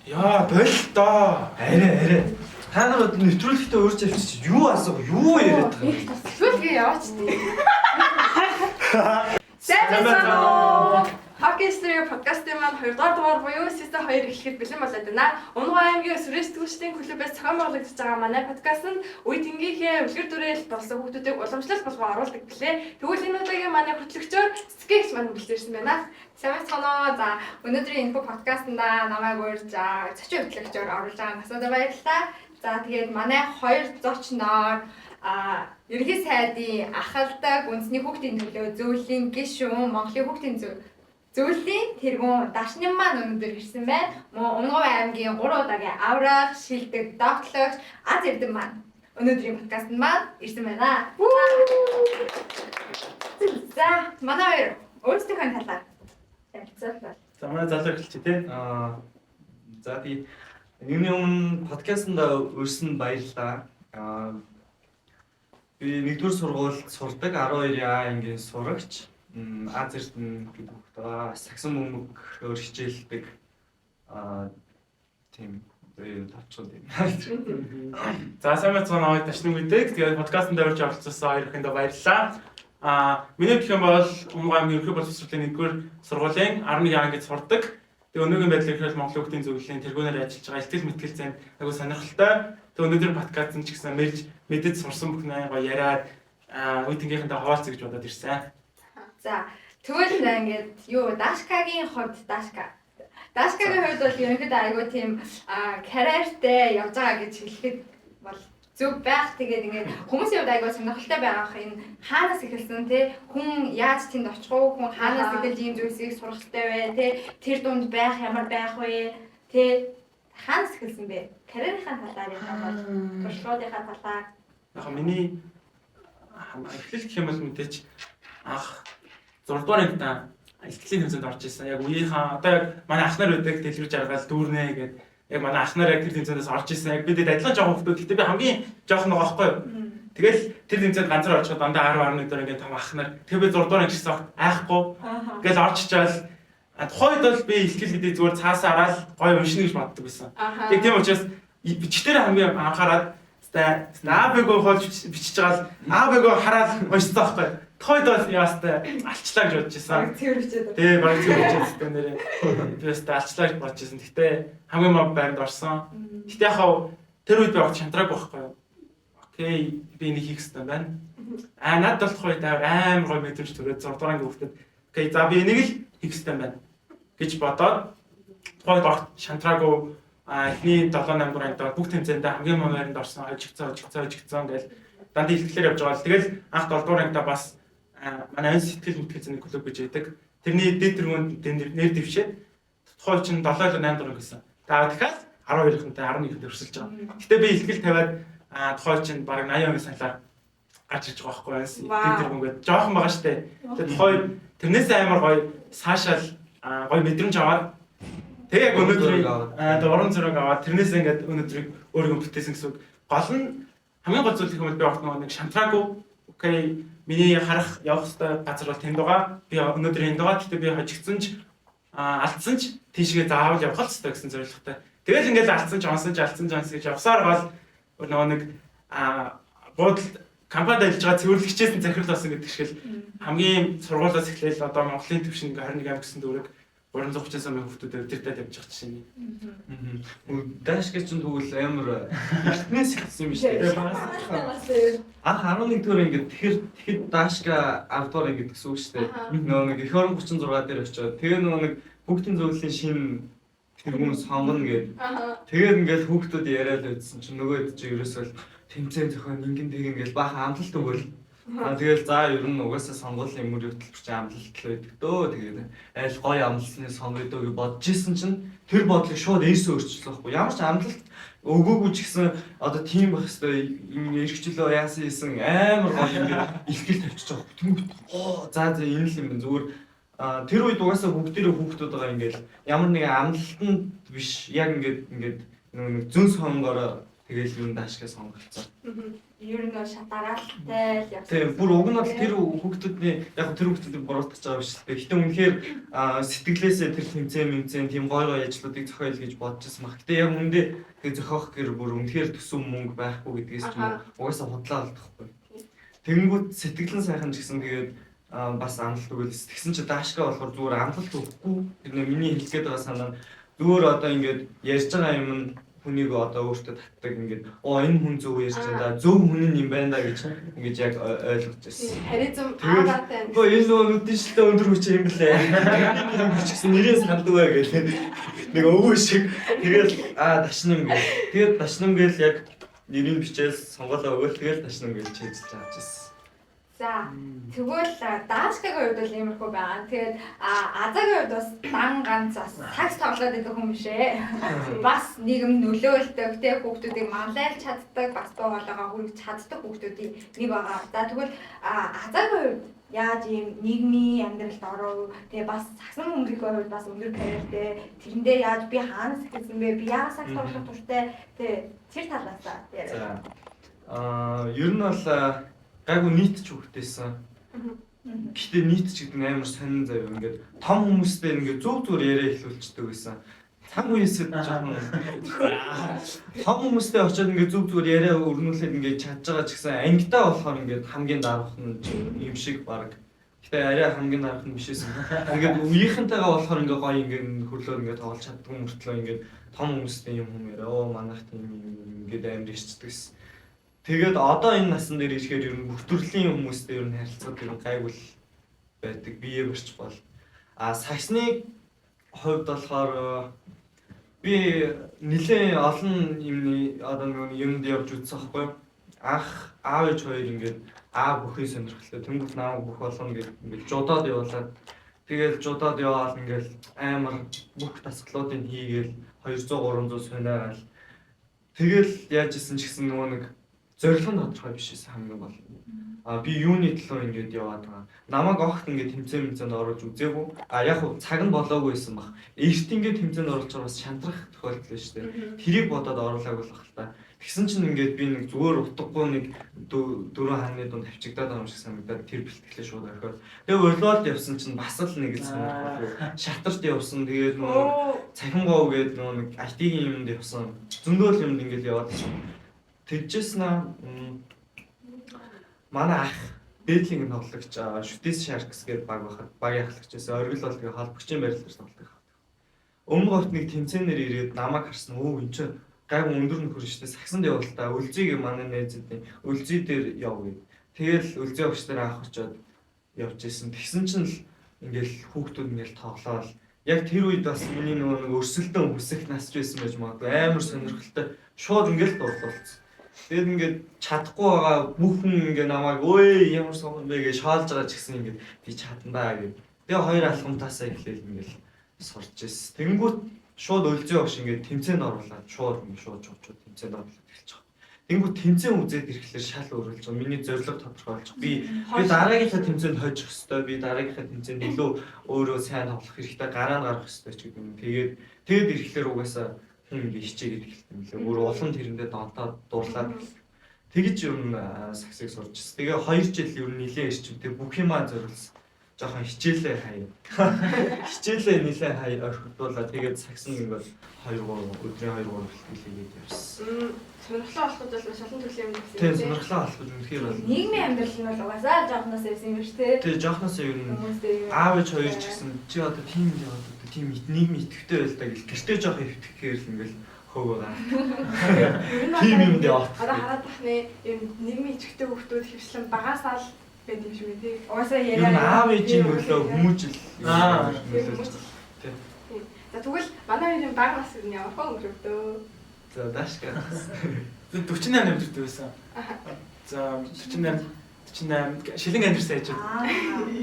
Яа, болтоо. Арай арай. Та нар одоо нэвтрүүлэгтээ урьж авчиж юу асуух, юу яриад байгаа юм? Тэгвэл яваач тий. Сайн байцгаана уу? Hockey History подкастын маань 2 дугаар дугаар буюу season 2 эхлэхэд бэлэн болоод байна. Унган аймгийн сүрэн сэтгүүлчдийн клубээс зохион байгуулагдаж байгаа манай подкаст нь үе тэнгийнхээ үлгэр дуурайл болсон хүүхдүүдийг уламжлал болгон оруулдаг билээ. Тэгвэл энэ удаагийн манай хөтлөгчөөр Цэцгэгч маань бэлтгэсэн байна. Сайн байцгаана уу? За, өнөөдрийн энэхүү подкастнда намайг урьж зочин хөтлөгчөөр оруулж байгаа насандаа баярлалаа. За, тэгээд манай хоёр зочноор ерөнхий сайдын ахалдаг үндэсний хүүхдийн төлөө зөвлөлийн гишүүн, Монголын хүүхдийн зөвлөлийн тэргүүн Дашнин маань өнөөдөр ирсэн байна. Мөн Өмнөговь аймгийн 3 удаагийн авраг, шилдэг догтлогч Аз Эрдэм маань өнөөдрийн подкастт маань ирсэн байна. За, манай хоёр өөрсдийнхөө талаар танилцуулбал. За, манай залуу эхэлчих тий. За би юуны өмнө подкастнда урьсан баярлалаа. Би нэгдүгээр сургуульд сурдаг 12 А ангийн сурагч Аз Эрдэнэ гэдэг хүүхэд байгаа. Сагсан бөмбөг өөр хичээлдэг. Тийм одоо тавчхан тийм. За, сайн байцгаана уу, Ташнин гэдэг. Тэгээд подкастт орж оролцсон хоёр ихэндээ баярлалаа. Миний гэх юм бол Өмнө аймгийн ерөнхий боловсролын 1-р сургуулийн 11 ангид сурдаг. Тэгээд өнөөгийн байдлаар ихээр Монголын хүүхдийн зөвлөлийн тэргүүнээр ажиллаж байгаа ихтгэл мэтгэл зэнд айгуу сонирхолтой. Тэгээд өнөөдрийн подкаст нь ч гэсэн мэрж мэдэж сурсан бүхэн гоё яриад үе тэнгийнхэнтэй хуваалцъя гэж бодоод ирсэн. За, тэгвэл ингээд юу Дашкагийн хувьд Дашкагийн хувьд бол ерөнхийдөө айгүй тийм карьертэй явж байгаа гэж хэлэхэд бол зөв байх. Тэгээд ингээд хүмүүсийн хувьд айгүй сонирхолтой байгаа х энэ хаанаас эхэлсэн те, хүн яаж тэнд очих уу, хүн хаанаас эхэлж ийм зүйлсийг сурах хэрэгтэй вэ те, тэр дунд байх ямар байх вэ те, хаанаас эхэлсэн бэ? Карьерийнхаа талаар ярих юм бол туршлагуудынхаа талаар. Яг миний эхлэл гэх юм бол мэдээч анх 6 дугаар ангидаа ихтгэлийн тэмцээнд орж исэн. Яг үеийнхаа одоо яг манай ах нар байдаг дэлгэр жаргал дүүрнэ гэдэг яг манай ах нар яг тэр тэмцээнээс орж исэн. Яг бид адилхан жоохон хүмүүс. Гэтэ би хамгийн жоохон байгаа байхгүй юу? Тэгэл тэр тэмцээнд ганцаар очиход дандаа 10 11 дөрөв ингээд том ах нар. Тэгээ би 6 дугаар анги гэсэн айхгүй. Тэгэл орж чичаал тухайн үед бол би ихтгэл гэдэг зүгээр цаасаа хараад гоё уншина гэж боддог байсан. Яг тийм учраас бичгээр хамгийн анхаарад А Б-г хоолж бичиж байгаа л А Б-г хараад уншсан байхгүй. Тухайд бол яастай алчлаа гэж бодож исэн. Баг цэвэр бичээд. Тий, баг цэвэр бичээд нэрээ. Би яастай алчлаа гэж бодож исэн. Гэтэ хамгийн мод байранд орсон. Гэтэ яг хав тэр үед би огт шантраагүй байхгүй юу. Окей, би энийг хийх хэрэгтэй байна. Надад бол тухайд амар гоё мэдрэмж төрөөд 6 дугаар ангийн хүүхдэд окей, за би энийг л хийх хэрэгтэй байна гэж бодоод тухайд огт шантраагүй эхний 7 8 дугаар ангид бүх тэмцээндээ хамгийн муу байранд орсон, хожигцсон гэл дандаа илтгэлээр явж байгаа л. Тэгэл анх 7 дугаар ангидаа бас манай энэ сэтгэл мэтгэл зэний клуб гэж байдаг. Тэрний дэд тэргүүнд нэр дэвшээд тухай чинь 7 8 дугаар гэсэн. За дахиад 12-хэнтэй 11-хэнтэй өрсөлж байгаа. Гэтэ би илтгэл тавиад тухай чинь бараг 80% саналаар гарч иж байгаа байхгүй юу? Дэд тэргүүн гээд жоохон байгаа штэ. Тэгээ тухай тэрнээс амар гоё саашаал гоё мэдрэмж аваад тэгээ яг өнөөдрийг урам зориг аваад тэрнээс ингээд өнөөдрийг өөрийгөө бүтээсэн гэсэн үг. Гол нь хамгийн гол зүйл гэх юм бол би огт нэг шантраагүй. Окей, миний харах явах хэвээр газар бол тэнд байгаа. Би өнөөдөр энд байгаа. Гэхдээ би хожигдсан ч алдсан ч тийшгээ заавал явах л хэвээр гэсэн зорилготой. Тэгэл ингээд алдсан ч онсон ч алдсан ч онсон гэж явсаар бол нөгөө нэг буудалд компанид ажиллаж байгаа цэвэрлэгчээс нь захирал болсон гэдэг шиг л хамгийн сургуулиас эхлээл одоо Монголын түвшин 21 аймаг гэсэн дүүрэг 330 сая хүүхдүүд өдөртөө тавьж байгаа жишээ нь. Дашка чинь тэгвэл амар эртнээс эхэлсэн юм шүү дээ. Анх 11 дугаар ингээд тэгэхэд Дашка 10 дугаар ингээд гэсэн үг шүү дээ. Нөгөө нэг эх орон 36 дээр очиод тэгээ нөгөө нэг хүүхдийн зөвлөлийн шинэ тэргүүн сонгоно гээд. Тэгээд ингээд хүүхдүүд яриад байсан чинь нөгөө хэд чи ерөөсөө тэмцээн зохион ингэн тэгин гээл баахан амлалт өгөөл. Тэгэл за ер нь угаасаа сонгуулийн мөр хөтөлбөр чинь амлалт л байдаг дөө. Тэгээд айл гоё амлалсны сонгоё дөө гэж бодож исэн чинь тэр бодлыг шууд ээсээ өөрчилсөн байхгүй. Ямар ч амлалт өгөөгүй ч гэсэн одоо тийм байх хэвээр эрхчлөө яасан хийсэн амар гоё ингээд илтгэл тавьчих жоох. Тэнгүүт оо за за энэ л юм байна. Зүгээр тэр үед угаасаа бүгдээрээ хүүхдүүд байгаа ингээд ямар нэгэн амлалтанд биш яг ингээд ингээд нэг зөн сонгороо Тэгэл юм Дашка сонголцсон. Ер нь бол шатараалтай л явсан. Тийм, бүр уг нь бол тэр хүүхдүүдний яг тэр хүүхдүүдийг буруутгах байгаа биш л дээ. Гэтэ үнэхээр сэтгэлээсээ тэр тэмцээн мэмцээн тийм гой гой ажлуудыг зохиол гэж бодож байсан баг. Гэтэ яг үндэ тэг зохиох гэр бүр үнэхээр төсөв мөнгө байхгүй гэдгээс ч юм уу угаасаа худлаа алдахгүй. Тэгэнгүүт сэтгэлэн сайхан ч гэсэн тэгээд бас амлалт өгөөл. Тэгсэн чи Дашка болохоор зүгээр амлалт өгөхгүй. Тэр нэ миний хэлэх гээд байгаа санаа нь зүгээр одоо ингээд ярьж байгаа юм нь хүнийг одоо өөртөө татдаг ингээд оо энэ хүн зөв ярьж байна да, зөв хүн нь юм байна да гэж ингэж яг ойлгож байсан. Харизм аагатай. Үгүй энэ нөгөө нүдэн шилтэй өндөр хүч юм блэ. Юм хүч гэсэн нэрээ санддаг бай гэл. Нэг өвөө шиг тэгэл дашнам гэл. Тэгээд дашнам гэл яг нэрийг бичээл сонгоолоо өгөөл тэгэл дашнам гэл чийжлж авч ирсэн. За тэгвэл Дашкагийн хувьд бол иймэрхүү байгаа. Тэгээд Азагийн хувьд бас дан ганц бас сагс тоглоод идэх хүн биш ээ. Бас нийгэм нөлөөлдөг, тэ хүүхдүүдийг манлайлж чаддаг, бас дуу хоолойгоо хүргэж чаддаг хүүхдүүдийн нэг байгаа. За тэгвэл Азагийн хувьд яаж ийм нийгмийн амьдралд оров, тэгээ бас сагсан хөнгөхийн хувьд бас өндөр карьертэй, тэрэндээ яаж би хаанаас эхэлсэн бэ, би яагаад сагс тоглох дуртай, тэ тэр талаасаа яриа. За. Ер нь бол гайгүй нийт ч хүүхдээсэн. Гэхдээ нийт ч гэдэг нь амар сонин заяа. Ингээд том хүмүүстэй ингээд зөв зүгээр яриа эхлүүлчихдэг байсан. Цаг үеэсээ жоохон том хүмүүстэй очиод ингээд зөв зүгээр яриа өрнүүлээд ингээд чадж байгаа ч гэсэн ангидаа болохоор ингээд хамгийн дараах нь юм шиг баг. Гэтэ арай хамгийн дараах нь биш байсан. Ингээд үеийнхэнтэйгээ болохоор ингээд гоё ингээд хөрлөөр ингээд тоглож чаддгүй мөртлөө ингээд том хүмүүстэй юм хүм яриа. Оо манайх тийм юм ингээд амар ирчдэг гэсэн. Тэгээд одоо энэ насан дээр ирэхээр ер нь бүх төрлийн хүмүүстэй ер нь харилцаад ер нь гайгүй л байдаг. Бие барьж бол. А сагсны хувьд болохоор би нэлээд олон юмны одоо нэг юмд явж үзсэн байхгүй юу? Анх аав ээж хоёр ингээд аа бүхий сонирхолтой. Тэнгүүт намайг бүх болгоно гэд ингээд жудаад явуулаад тэгэл жудаад яваал ингээд амар бүх дасгалуудыг хийгээл 200 300 сониагаал. Тэгэл яаж исэн ч гэсэн нөгөө нэг зорилго нь тодорхой биш байсан хамгийн гол. А би юуны төлөө ингэж яваад байгаа. Намайг огт ингэ тэмцээн мэмцээнд оруулж үзээгүй. А яг хуу цаг нь болоогүй байсан баг. Эрт ингэ тэмцээнд оруулчихаар бас шантрах тохиолдол байна шүү дээ. Тэрийг бодоод оруулаагүй л баг л та. Тэгсэн чинь ингээд би нэг зүгээр утгагүй нэг дөрвөн хааны дунд тавчигдаад байгаа юм шиг санагдаад тэр бэлтгэлээ шууд орхиод. Тэгээ волейболд явсан чинь бас л нэг л сонирхолтой. Шатарт явсан. Тэгээд нөгөө цахим гов гээд нөгөө нэг IT-ийн юмд явсан. Зөндөл юмд ингээд яваад байсан. Тэгжсэн аа манай ах дээдлийн тоглогч Шүтээс Sharks гэдэг баг байхад багийн ахлагч байсан. Оргил бол тэгээ холбогчийн байрлал дээр тоглодог. Өмнө говьт нэг тэмцээнээр ирээд намайг харсан. Өө эн чинь гайгүй өндөр нөхөр шүү дээ. Сагсанд явуул та. Өлзийг манай найзуудын өлзий дээр яв гэв. Тэгэл өлзий огч дээр анх очиод явж исэн. Тэгсэн чинь л ингээл хүүхдүүд ингээл тоглоал. Яг тэр үед бас миний нөгөө нэг өрсөлдөн хүсэх насч байсан байж магадгүй. Амар сонирхолтой. Шууд ингээл дурлуулсан. Тэгээд ингээд чадахгүй байгаа бүх хүн ингээд намайг өөй ямар сохон бэ гэж шоолж байгаа ч гэсэн ингээд би чадна гэж. Тэгээ хоёр алхамтаасаа эхлээл ингээд сурч ирсэн. Тэнгүүт шууд өлзөө огш ингээд тэмцээнд оруулаад шууд ингээд шууд шууд тэмцээнд оруулаад эхэлж байгаа. Тэнгүүт тэмцээн үзээд ирэхлээр шал өөрлөж байгаа. Миний зорилго тодорхой болж байгаа. Би дараагийнхаа тэмцээнд хожих ёстой. Би дараагийнхаа тэмцээнд илүү өөрөө сайн тоглох хэрэгтэй, гараа нь гаргах ёстой ч гэдэг юм. Тэгээд ирэхлээр угаасаа хүн ингээ хичээгээд эхэлт юм лээ. Бүр улам тэрэндээ донтоод дурлаад тэгж юм саксыг сурч ирсэн. Тэгээ 2 жил ер нь нилээн эрчимтэй бүх юмаа зориулсан. Жохон хичээлээ хаяа. Хичээлээ нилээн хаяа орхигдуулаад тэгээд саксан ингээд 2 3 өдрийн 2 3 бэлтгэл хийгээд явсан. Сонирхлоо олоход бол маш олон төрлийн юм гэсэн. Тийм, сонирхлоо олоход үнэхээр бол нийгмийн амьдрал нь бол угаасаа жоохноос байсан юм шүү дээ. Тийм, жоохноос ер нь аав ээж хоёр ч гэсэн чи одоо тийм яваад өгдөө, тийм нийгмийн идэвхтэй байл та гэл гэртээ жоох идэвхэхээр л ингээл хөв байгаа. Тийм юмд яваад. Одоо хараад бах нэ юм нийгмийн идэвхтэй хүүхдүүд хөвчлэн багасаа л байд юм шиг үү тий. Угаасаа яриа. Аав ээжийн нөлөө хүмүүжил. Хүмүүжил. Тийм. За тэгвэл манай хоёрын бага нас нь ямар хөө өнгөрөвдөө? За Дашка. 48 амьдэрдэг байсан. За 48 шилэн амьдэрсэн ээж.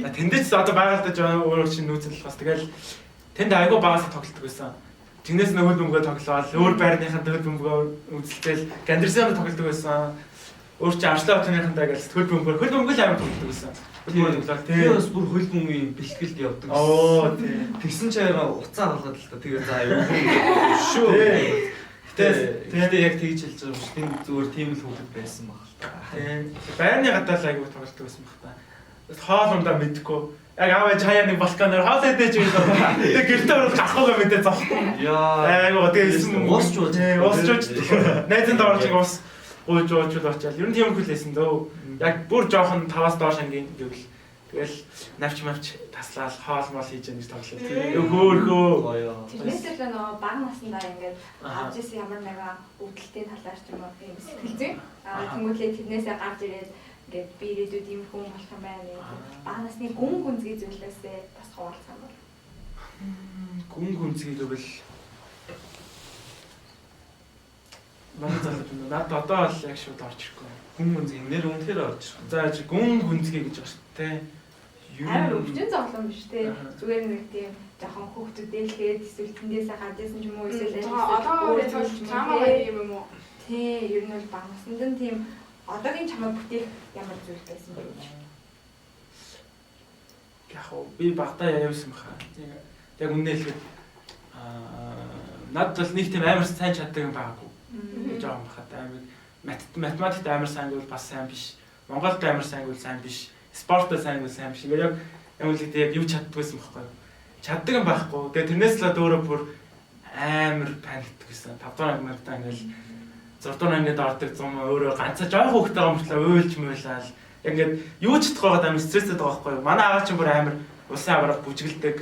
За тэндээ ч одоо байгальдаж өөр чинь нүүцэн болохоос тэгэл тэнд айгүй багасаа тоглолдог байсан. Тэгнээс нөхөл бөмбөгөө тоглоал, өөр байрныхаа хөл бөмбөгөө үзэлтэл гандэрсэн тоглодог байсан. Өөр чи Арслан хотныхантай гэл хөл бөмбөгөөр хөл бөмбөгөө л амар тоглодог байсан. Хөл бөмбөгөө тоглоод тий. Би бас бүр хөл бөмбөгийн бэлтгэлд явдаг. Оо тий. Тэгсэн чи харин уцаа халгаад л та. Тэгээ за юу шүү. Гэтэ яг тэгж хэлж байгаа юм шиг тийм зүгээр тийм л хүүхэд байсан баг л та. Тийм. Байрны гадаа л айгүй тоглолдог байсан баг та. Хоол ундаа мэдэхгүй. Яг аав ээж хаяа нэг балконоор хоол идэж байсан. Тэгээ гэртээ ороод гарахгүйгээ мэдээ зовхгүй. Яа. Айгүй тэгээ Уус ч ууж. Уус ч ууж. Найзанд орж ус гуйж уучвал очиад. Ер нь тийм хөл байсан дөө. Яг бүр жоохон 5-аас доош ангийн гэвэл тэгэл навч мавч таслаал хоол мол хийж яах гэж тоглолоо. Хөөхөө. Гоё. Тэрнээс л нөгөө бага насндаа ингээд авч ирсэн ямар нэгэн өвдөлтийн талаар ч юм уу тийм сэтгэл зүйн. Аа тэнгуүтлээ тэрнээсээ гарч ирээд ингээд би ирээдүйд ийм хүн болох юм байна гэдэг. Бага насны гүн гүнзгий зүйлээсээ бас хуваалцах юм бол. Гүн гүнзгий гэвэл манай залуу юм. Надад одоо л яг шууд орж ирэхгүй. Гүн гүнзгий нэр үнэхээр орж ирэх. За гүн гүнзгий гэж байна шүү дээ. Амар өвчин зовлон биш те. Зүгээр нэг тийм жоохон хүүхдүүд дэлгээд эсвэл тэндээсээ гарч ирсэн ч юм уу эсвэл Одоо өөр трама гоё юм уу? Тий, ер нь бол бага наснд нь тийм одоогийн чамайг бүтээх ямар зүйл байсан бэ гэж. Яг уу би багтаа явсан баха. Яг үнэ хэлэхэд надад бол нэг тийм амар сайн чаддаг юм байгаагүй. Жоохон бахад амар математикт амар сайн гэвэл бас сайн биш. Монголд амар сайн гэвэл сайн биш. Спортод сайн гэвэл сайн биш. Ингээд яг ямар л гэдэг яг юу чаддаг байсан байхгүй юу? Чаддаг юм байхгүй. Тэгээ тэрнээс л өөрөө бүр амар паниктдаг гэсэн. 5 дугаар анги мартаа ингээл 6 дугаар ангид ордог зам өөрөө ганцаа жоохон хөвгтэй байгаа мөртлөө уйлж муйлал. Яг ингээд юу ч чадахгүй байгаа амар стресстэй байгаа байхгүй юу? Манай аав чинь бүр амар улсын аварга бүжгэлдэг.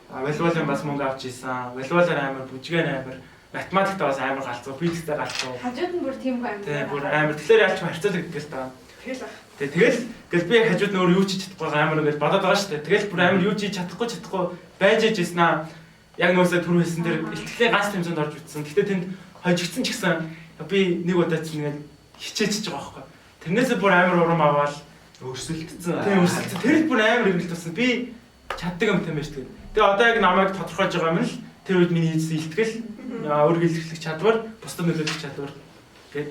Волейболын бас мөнгө авч исэн. Волейболоор амар бүжгээр амар математикт бас амар галзуу, физиктэй галзуу. Хажууд нь бүр тийм хүн амар. Тийм бүр амар. Тэгэхээр ялч харьцуулагддаг л та. Тэгэл ах. Тэгэл тэгэл би яг хажууд нь өөр юу ч хийж чадахгүй амар гэж бодоод байгаа шүү дээ. Тэгэл бүр амар юу ч хийж чадахгүй байж ижсэн аа. Яг нөөсөө түр хэлсэн тэр ихтгэлийн ганц тэмцээнд орж үтсэн. Гэтэ тэнд хожигдсан ч гэсэн би нэг удаа ч ингээд хичээчихэж байгаа байхгүй. Тэрнээсээ бүр амар урам аваад өрсөлдсөн. Тийм өрсөлдсөн. Тэр л бүр амар эргэлт болсон. Би чаддаг юм тийм байж тэгээд. Тэгээ одоо яг намайг тодорхойлж байгаа юм л тэр үед миний хийсэн ихтгэл, өөрийгөө илэрхийлэх чадвар, бусдад нөлөөлөх чадвар гээд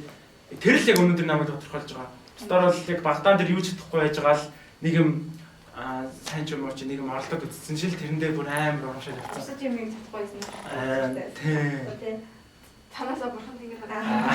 тэр л яг өнөөдөр намайг тодорхойлж байгаа. Бусдаар бол яг багтаан дээр юу ч чадахгүй байж байгаа л нэг юм сайн ч юм уу чи нэг юм оролдоод үзсэн шил тэрэндээ бүр амар урамшаад явцсан. Бусад юм яг чадахгүй байсан. Тийм. Танаасаа бурхан тэнгэр хараа.